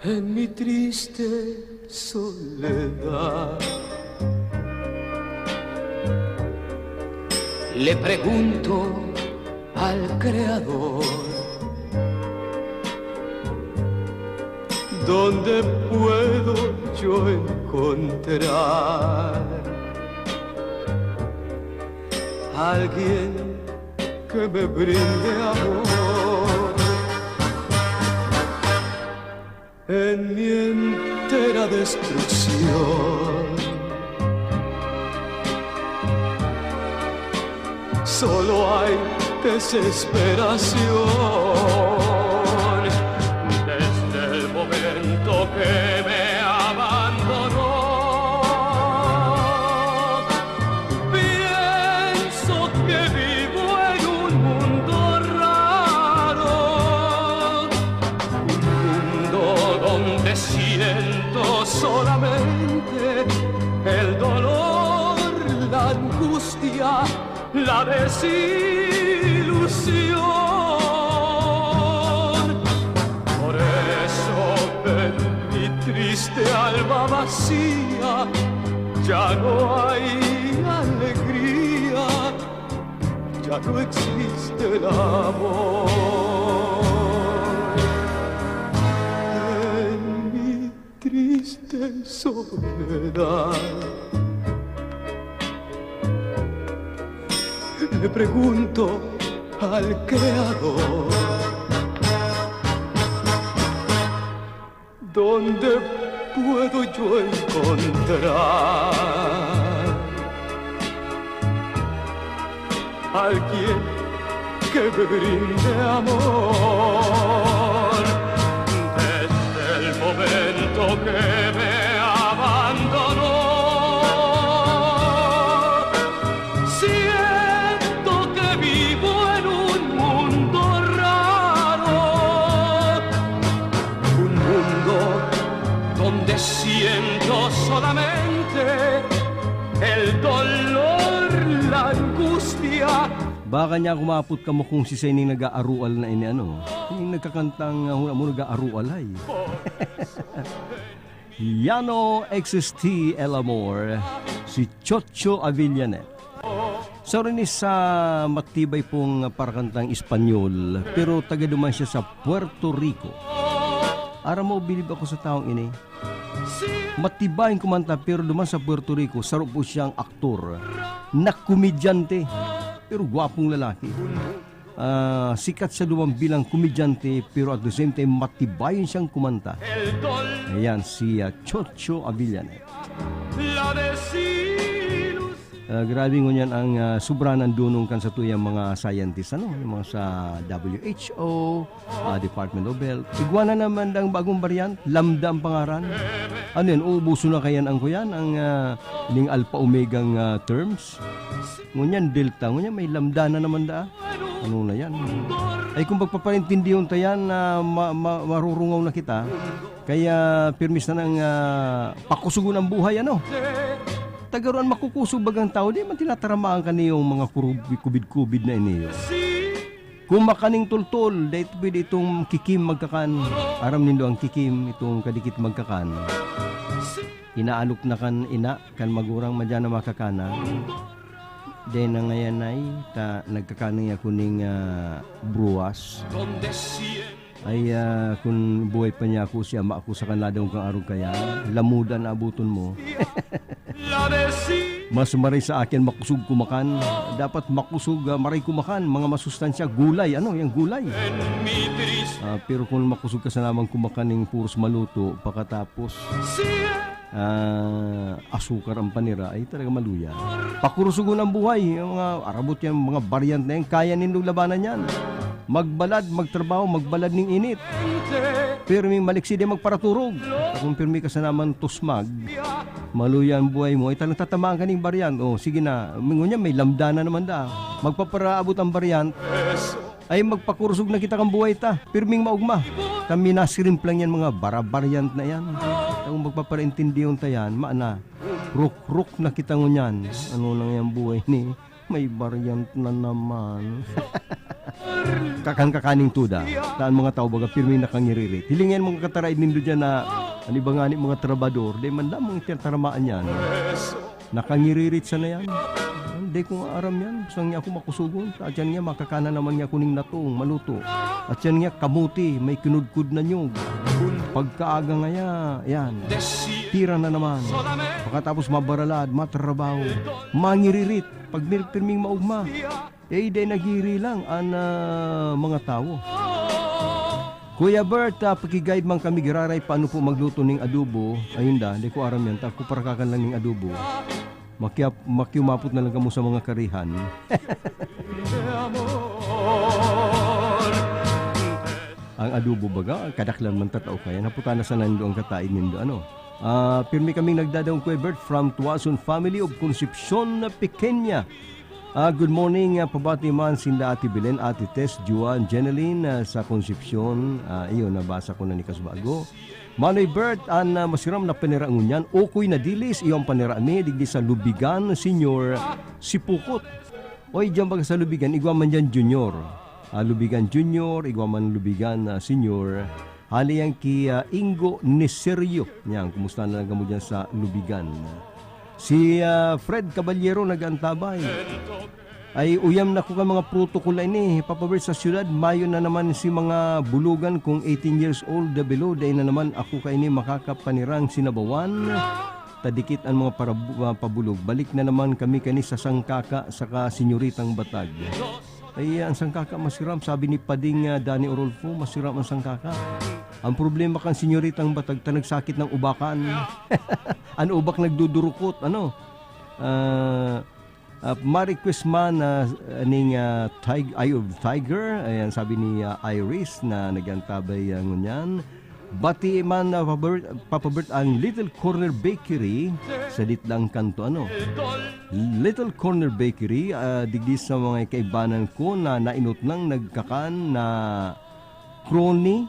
En mi triste soledad, le pregunto al Creador, ¿dónde puedo yo encontrar alguien que me brinde amor? En mi entera destrucción, solo hay desesperación. Desde el momento que me abandonó, pienso que vivo en un mundo raro, un mundo donde siento solamente el dolor, la angustia, la desilusión. Por eso en mi triste alma vacía ya no hay alegría, ya no existe el amor. En mi triste soledad, le pregunto al Creador, ¿dónde puedo yo encontrar alguien que me brinde amor? Desde el momento que me abandonó, siento que vivo en un mundo raro. Yo solamente el dolor, la angustia. Baka niya kumapot kamo kung si Sening nag-aarual na ini, ano? Yung nagkakantang, uh, huna mo nag-aarual, ay. Ya no existe el amor, si Chocho Avillanet. Sa rin sa matibay pong parakantang Espanyol, pero taga duman siya sa Puerto Rico. Aram mo, bilib ako sa taong ini. Matibayan kumanta, pero duman sa Puerto Rico, saro po siyang aktor na komedyante, pero gwapong lalaki. Ah, sikat siya duman bilang komedyante, pero at the same time, matibayan siyang kumanta. Ayan, si, ah, Chocho Avillanet. Ah, grabe ngunyan ang, ah, sobranan dunong kan satuyang mga scientist, ano, yung mga sa W H O, ah, Department of Health. Igwa na naman ang bagong variant, Lambda ang pangaran. Ano yan, uubuso na kaya ang kuyan, ang, ah, ning alpha omega ang, ah, terms? Ngunyan Delta, ngunyan may Lambda na naman daa. Ano na yan? Ay, kung pagpapaintindihon ta yan, ah, ma-, ma-, marurungaw na kita. Kaya pirmi sanang, ah, pakusugon ang buhay, ano? Tagaroan makukusog bagang tao, di man tinataramaan ka niyong mga kurub-, kubid-kubid na iniyo. Kung makaning tultol, dahil pwede itong kikim magkakan. Aram nindo ang kikim, itong kadikit magkakan. Inaalok na kan ina, kan magurang madya na makakana. Dahil na ngayon ay, ta, nagkakanay ako ning, ah, bruwas. Ay, ah, kung buhay pa niya ako, si ama ako sa kanladong kang arog kaya, lamudan na abuton mo. Mas maray sa akin makusog kumakan. Dapat makusog, ah, maray kumakan. Mga masustansya, gulay. Ano, yung gulay? Ah, pero kung makusog ka sa namang kumakan ng puros maluto, pakatapos, ah, asukar ang panira, ay talaga maluya. Pakurusugon ang buhay. Yung mga arabot yan, mga variant na yan, kaya nindong labanan yan. Magbalad, magtrabaho, magbalad ning init. Pirming maliksi di magparaturog. Kung pirmi ka sa naman tusmag, maluya ang buhay mo, ay talagang tatamaan ka ning variant. O, sige na, ngunyan may Lambda na naman da. Magpaparaabot ang variant, ay magpakurusog na kita kan buhay ta. Pirming maugma. Kami nasirimp lang yan, mga bara-variant na yan. Ang magpapaintindihon ta yan, maana, ruk-ruk na kita ngunyan. Ano nang yan buhay ni? May variant na naman. Kakan-kakaning tuda. Taan mga tao, baga pirmi nakangiririt. Hilingan mga kataraid nindo dyan na, ano ba nga ni mga trabador, di man lamang itinataramaan yan. Nakangiririt sana yan. Hindi ko nga aram yan. Saan niya ako makusugon? At yan niya, makakana naman niya kuning natong maluto. At yan niya, kamuti, may kinudkod na nyog. Pagkaaga nga ya, yan. Tira na naman. Pagkatapos mabaralad, matrabaho, mangiririt. Pag mir-, pirming maugma, eh, day nagirilang an, ah, mga tawo. Kuya Bert, ah, paki-guide man kami giraray paano po magluto ning adobo. Ayun da, di ko aram yan. Ta, kuparakakan lang ning adobo. Makiap-, makiumapot na lang kamo sa mga karihan. Ang adobo baga, kadaklan man tatao kaya. Naputana sa nando ang kataid nindo, ano? Ah, pirmi kaming nagdadaong Kuya Bert from Tuason family of Concepcion na Pequeña. Ah, good morning, ah, pabati man sinda Ate Belen, Ate Tess, Juan, Jeneline, ah, sa Concepcion. Ah, iyo, nabasa ko na ni Kasbago. Manoy Bert, an, ah, masiram na panira ngunyan, ukoy na dilis, iyo ang panira mi, digdi sa Lubigan, Senior, Sipukot. Oy, diyan baga sa Lubigan, igwa man diyan Junior. Ah, Lubigan Junior, igwa man Lubigan, ah, Senior. Hali yan ki, ah, Ingo Niserio. Yan, kumusta na lang kamo diyan sa Lubigan? Si, ah, Fred Caballero nag-antabay. Ay, uyam na ko kan mga protocol na ini. Papa Bert, sa siyudad, mayo na naman si mga bulugan kung eighteen years old na below. Dai na naman ako kaini makakapanirang sinabawan. Tadikit an mga parabu-, ah, pabulog. Balik na naman kami kani sa sangkaka saka senyoritang batag. Ay, ang sangkaka masiram, sabi ni Pading, ah, Danny Orolfo, masiram ang sangkaka. Ang problema kan senyoritang batag ta nagsakit ng ubakan. An ubak nagdudurukot, ano? Ah, Ah, ma-request man na, ah, ning, ah, Tig-, Eye of Tiger. Ayan, sabi ni, ah, Iris na nag-antabay, ah, ngunyan. Bati man, ah, Papa Bert, Papa Bert, ang Little Corner Bakery sa Litlang Kanto, ano? Little Corner Bakery, ah, digdi sa mga kaibanan ko na nainot nang nagkakan na crony,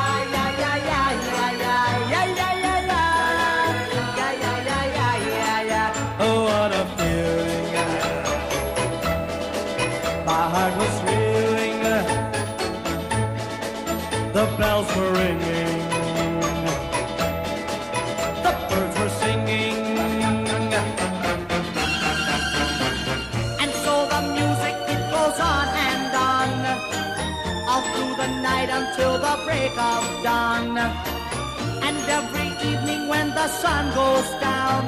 Oh, what a feeling. My heart was feeling. The bells were ringing. The birds were singing. And so the music, it goes on and on, all through the night until the break of dawn. And every evening when the sun goes down,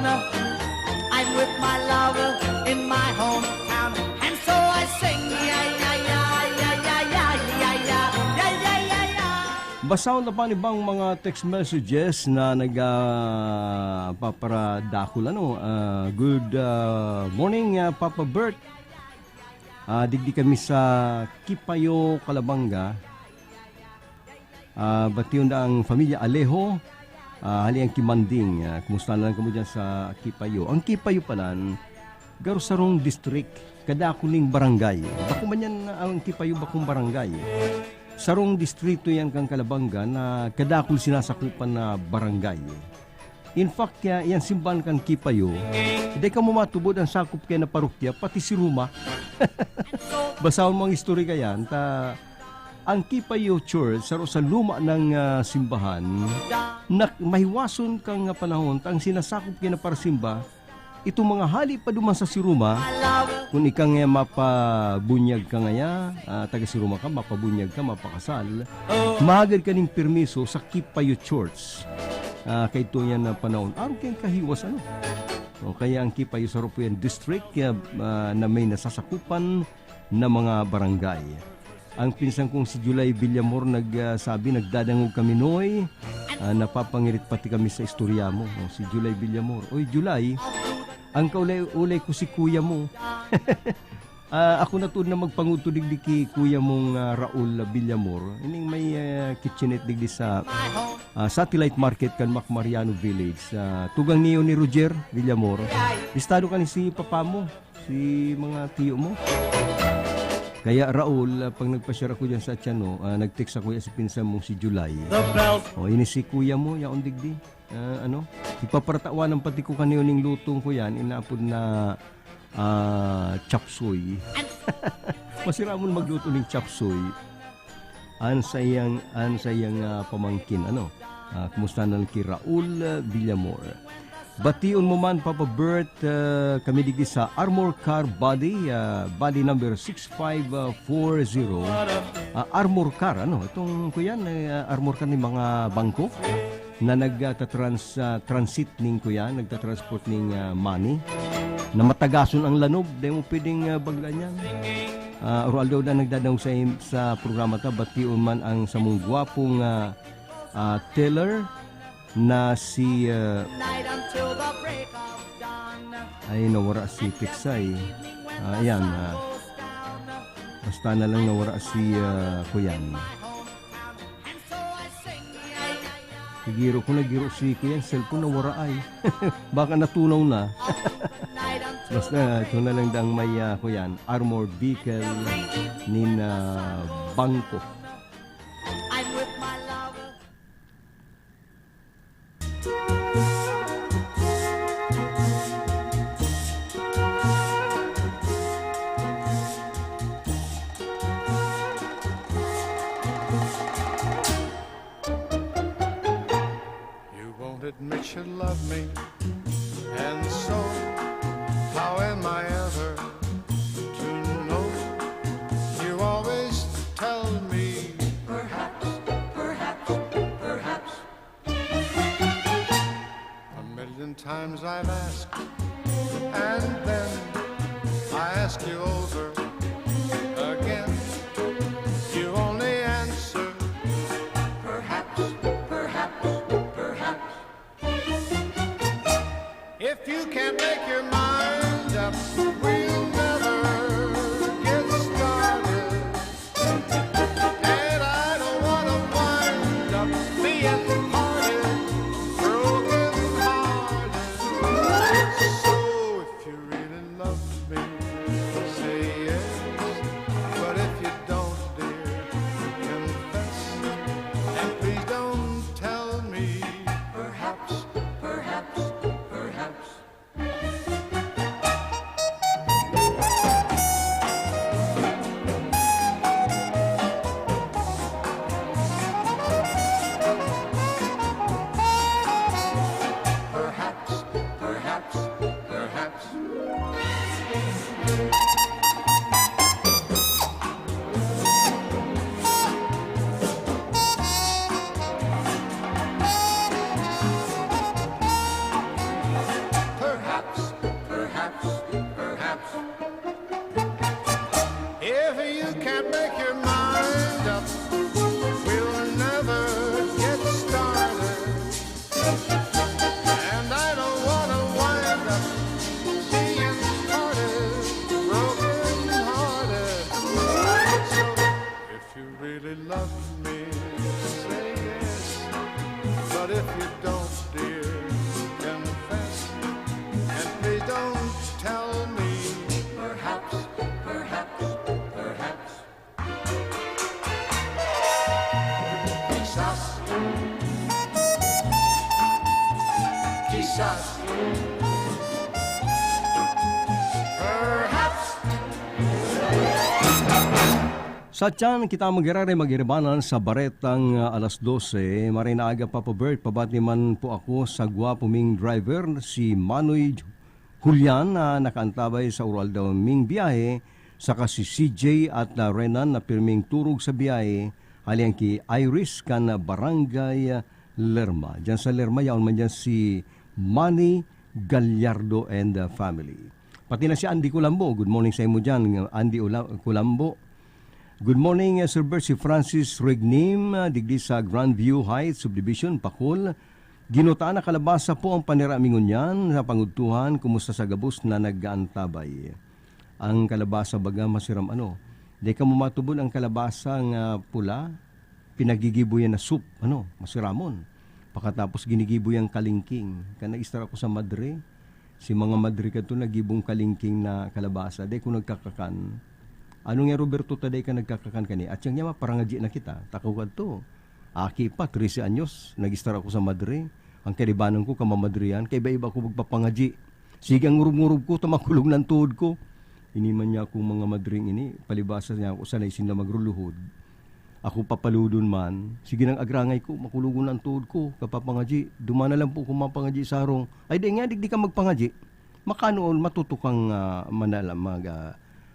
I'm with my lover in my hometown. And so I sing, yeah, yeah, yeah, yeah, yeah, yeah, yeah, yeah, yeah, yeah, yeah, yeah. Basahon ta pa an ibang mga text messages na nag, ah, paparadakul, ano. Ah, good, ah, morning, ah, Papa Bert. Ah, digdi kami sa Kipayo, Calabanga. Ah, bation ta an Pamilya Alejo. Ah, hali an Kimanding. Ah, kumusta na lang kamo diyan sa Kipayo? Ang Kipayo palan, garo sarong district, kadakul ning barangay. Bako man yan, ang Kipayo, bakong barangay. Sarong distrito yan kan Calabanga na kadakul sinasakupan na barangay. In fact, kaya yan simbahan kan Kipayo, dai kamo matubod an sakop kaya na parokya, pati si Roma. Basahon mo ang istorya yan, ta ang Kipayo Church, saro sa luma nang, ah, simbahan, na mahiwason kang panahon, ta ang sinasakop kaya na parasimba, itong mga hali pa duman sa si Roma, kung ika nga mapabunyag ka ngaya, ah, taga si Roma ka, mapabunyag ka, mapakasal, mahagad ka ning permiso sa Kipayo Church. Ah, kaidto yan na panahon. Arog kayang kahiwas, ano? O, kaya ang Kipayo saro po yan district, kaya, ah, na may nasasakupan na mga barangay. Ang pinsan kong si July Villamor nag, ah, sabi, "Nagdadangog kami, Noy. Ah, napapangirit pati kami sa istorya mo." O, si July Villamor. Oy, July, ang kaulay-ulay ko si kuya mo. Ah, ako na tuod na magpangudto digdi ki kuya mong, ah, Raul Villamor. Ining may, ah, kitchenette digdi sa, ah, Satellite Market kan Mac Mariano Village. Ah, tugang niyo ni Roger Villamor. Bistado ka ni si papa mo, si mga tiyo mo. Kaya, Raul, ah, pag nagpasyar ako diyan sa Atiano, ah, nag-text ako yan si pinsan mong si July. O, ini si kuya mo, yaon digdi. Ah, ano? Ipaparatawanan pati ko kaniyo ning lutong ko yan, inaapod na, ah, chop suey. Masira mo magluto ning chop suey. An saiyang, an saiyang, ah, pamangkin, ano? Ah, kumusta na lang ki Raul, ah, Villamor? Bation mo man, Papa Bert, ah, kami digdi sa Armor Car Body, ah, body number six five four zero. Ah, Armor Car, ano? Itong, kuyan, eh, ah, Armor Car ni mga bangko na nagtatrans-, ah, transit ning, kuyan, nagtatransport ning, ah, money. Na matagason ang lanob, dai mo pwedeng, ah, baglaan yan. Ah, aro-aldaw na nagdadangog sa im-, sa programa ta, bation man ang samong gwapong, ah, ah, teller. na si, ah, ay, nawara si Piksay. Ah, ayan, ah, basta na lang nawara si, ah, Kuyan. Giro ko na giro si Kuyan, cellphone nawara ay. Baka natunaw na. Basta, ito na lang dang may, ah, Kuyan, armored vehicle nin, ah, bangko. I'm with my lover. You won't admit you love me, and so how am I ever to know? You always tell me, perhaps, perhaps, perhaps. A million times I've asked, and then I ask you over again. You only answer, perhaps, perhaps, perhaps. If you can't make your mind up, we'll never get started. And I don't wanna wind up being parted, broken hearted. So if you really love me, say yes. But if you don't, dear, confess. And please don't tell me, perhaps, perhaps, perhaps. Perhaps, perhaps, perhaps. Perhaps, perhaps, perhaps. If you can't make your mind up, we'll never get started. And I don't wanna wind up being parted, broken hearted. So if you really love me, say yes. But if you don't, dear, confess. And please don't tell me, perhaps, perhaps, perhaps. Quizás. Quizás. Perhaps. Sa tiyan kita magirare magiribanan sa baretang, ah, alas dose. Maray na aga, Papa Bert, pabati man po ako sa gwapo ming driver, si Manoy Julian, na nakaantabay sa urualdaw ming biyahe, saka si C J at, ah, Renan na pirming turog sa biyahe, hali an ki Iris kan Barangay Lerma. Diyan sa Lerma, yaon man diyan si Manny Gallardo and, ah, family. Pati na si Andy Culambo. Good morning sa imo diyan, Andy Ula-, Culambo. Good morning, eh, Sir Bert, si Francis Regnim, ah, digdi sa Grandview Heights Subdivision, Pacol. Ginutaan na kalabasa po ang panira mi ngunyan. Sa pangudtuhan, kumusta sa gabos na nag-aantabay? Ang kalabasa baga masiram, ano? Di ka mo matubod ang kalabasa nga pula, pinagigibo yan na soup, ano, masiramon. Pakatapos ginigibo yang kalingking. Kan nag-istar ako sa Madre, si mga Madre kadto nagibong kalingking na kalabasa. Di ko nagkakakan. Ano nga, Roberto, ta di ka nagkakakan kani? At siyang yama, parangadyi na kita. Takaw kadto. Aki pa, trese anyos, nag-istar ako sa Madre. Ang kaibanan ko, kamamadrian, kaiba-iba ako magpapangadyi. Sige, ang ngurub-ngurub ko, ta makulog na ang tuhod ko. Ini man niya akong mga madring ini, palibasa niya ako, sanay sinda magruluhod. Ako papaludon man, sige nang agrangay ko, makulogon na ang tuhod ko, kapapangadyi. Duman na lang po ako mapangadyi sa harong. Ay, di nga, digdi ka magpangadyi. Makanoon, matuto kang, ah, manala-, mag, ah,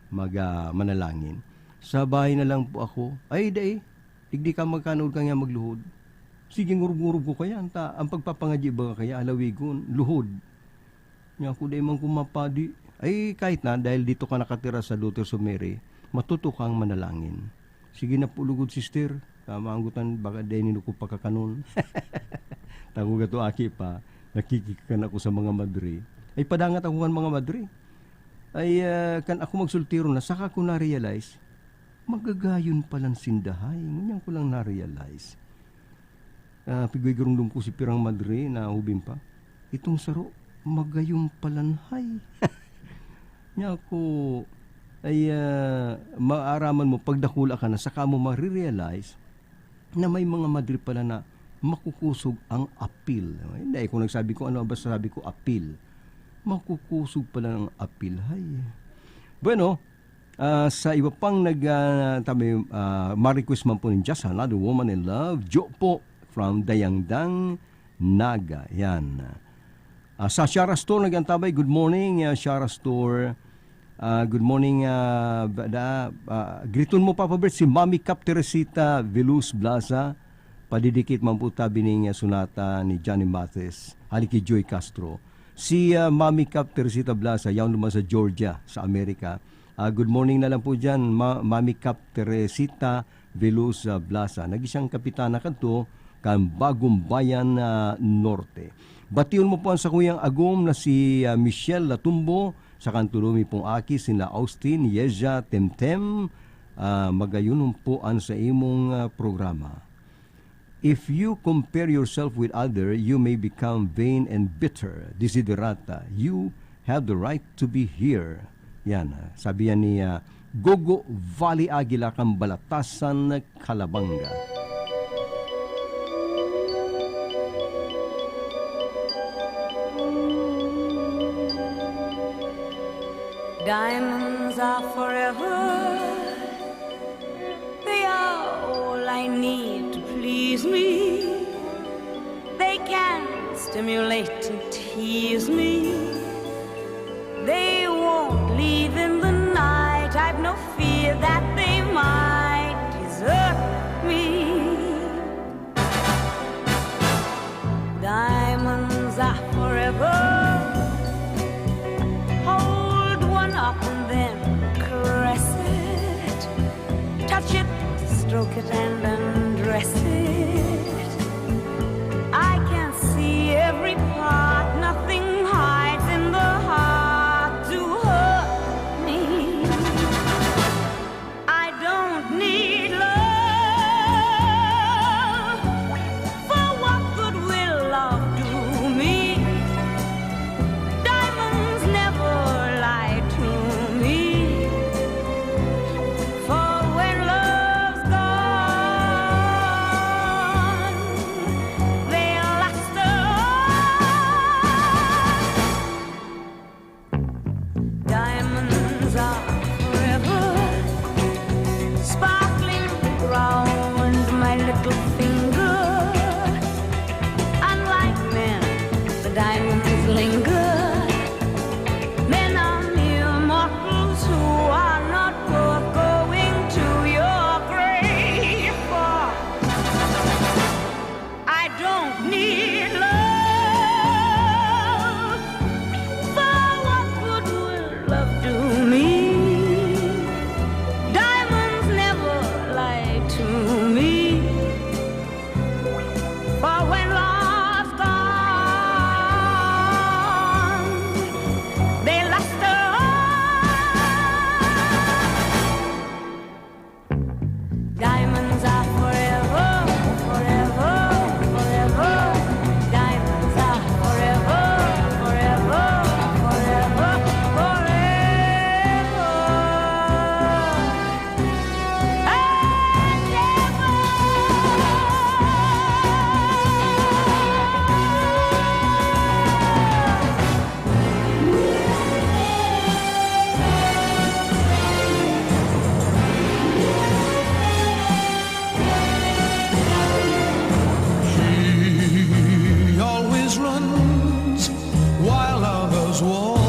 mag, ah, manalangin. Sa bahay na lang po ako. Ay, dai. Digdi ka magkanood ka nga magluhod. Sige, ngurub-ngurub ko kaya, anta, ang pagpapangadyi ba kaya, halawigon, luhod. Nya ako, dai man ko mapadi. Ay, kahit na, dahil dito ka nakatira sa Daughters of Mary, matuto kang manalangin. Sige na po, lugod, sister. Tama ang gutan, baka dai nino ko pakakanon. Ako gato aki pa, nakikikan ako sa mga madre. Ay, padangat ako kan mga madre. Ay, ah, kan ako magsultiro na, saka ko na-realize, magagayon palan sinda, hay. Ngunyan ko lang na-realize. Ah, pigurumdom ko si pirang madre na hubin pa. Itong saro, magayon palan, hay. Nya ako, ay, ah, maaraman mo, pagdakula ka na, saka mo marirealize na may mga madre pala na makukusog ang apil. Hindi, kung nagsabi ko ano, basta sabi ko apil. Makukusog pala ang apil, hay. Bueno, ah, sa iba pang nag, ah, tabi, ah, ma-request man po nin Just Another Woman in Love, Jo po from Dayangdang, Naga. Yan. Ah, sa Shara Store nag-antabay, good morning, ah, Shara Store. Ah, good morning, ah, ba-, da, ah, griton mo, Papa Bert, si Mami Cap Teresita Veluz Blaza. Padidikit man po tabi ning, ah, sonata ni Johnny Mathis, hali ki Joy Castro. Si, ah, Mami Cap Teresita Blaza, yaon naman sa Georgia, sa Amerika. Ah, good morning na lang po dyan, Ma-, Mami Cap Teresita Velosa Blasa. Nagin siyang kapitana kadto kan Bagumbayan, ah, Norte. Bation mo po an sakuyang agom na si, ah, Michelle Latumbo, saka an tulo mi pong aki, sina Austin, Yezha, Temtem. Ah, magayon po an sa imong, ah, programa. If you compare yourself with other, you may become vain and bitter. Desiderata, you have the right to be here. Yan, ah, sabi yan ni, ah, Gogo Valley Aguila kan Balatasan, Calabanga. Diamonds are forever. They are all I need to please me. They can stimulate and tease me. They won't leave in the night. I've no fear that they might desert me. Diamonds are forever. Hold one up and then caress it. Touch it, stroke it, and undress it. I can see every part, nothing hides in the heart to hurt me. I don't need love, for what good will love do me? Diamonds never lie to me, for when love's gone, they'll last on. Diamonds are forever, sparkling round my little finger. Unlike men, the diamonds linger. Men are mere mortals who are not worth going to your grave for. I don't need love, for what good will love do me? Diamonds never lie to me, for when love's gone, they last on. Diamonds are forever, forever, forever. Diamonds are forever, forever, forever, forever. And ever. He always runs while others walk.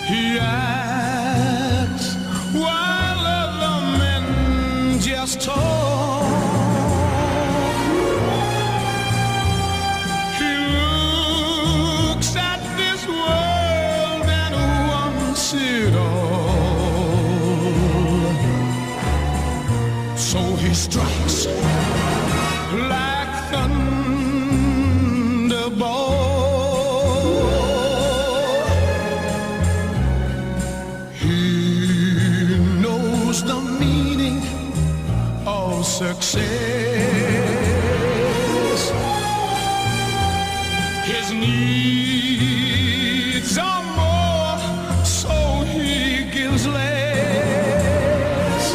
He acts while other men just talk. He looks at this world and wants it all. So he strikes Success. His needs are more, so he gives less.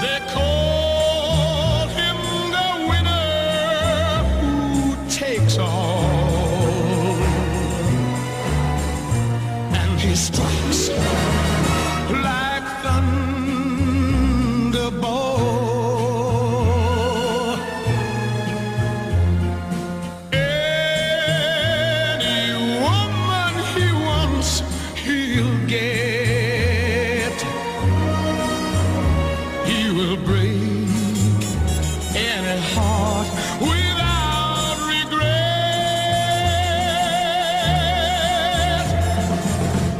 They call him the winner who takes all, and he strikes like thunderbolt. Any woman he wants, he'll get. He will break any heart without regret.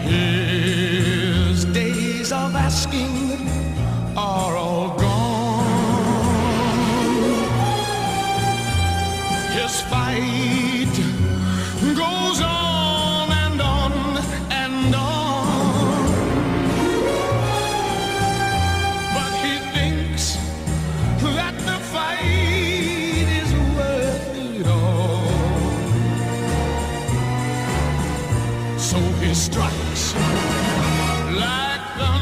His days of asking are all gone. His fight goes on and on and on. But he thinks that the fight is worth it all. So he strikes like thunder.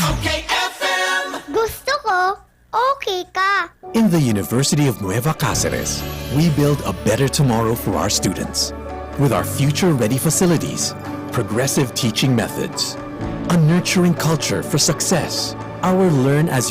Okay, F M. Gusto ko, okay ka. In the University of Nueva Cáceres, we build a better tomorrow for our students. With our future-ready facilities, progressive teaching methods, a nurturing culture for success, our learn as you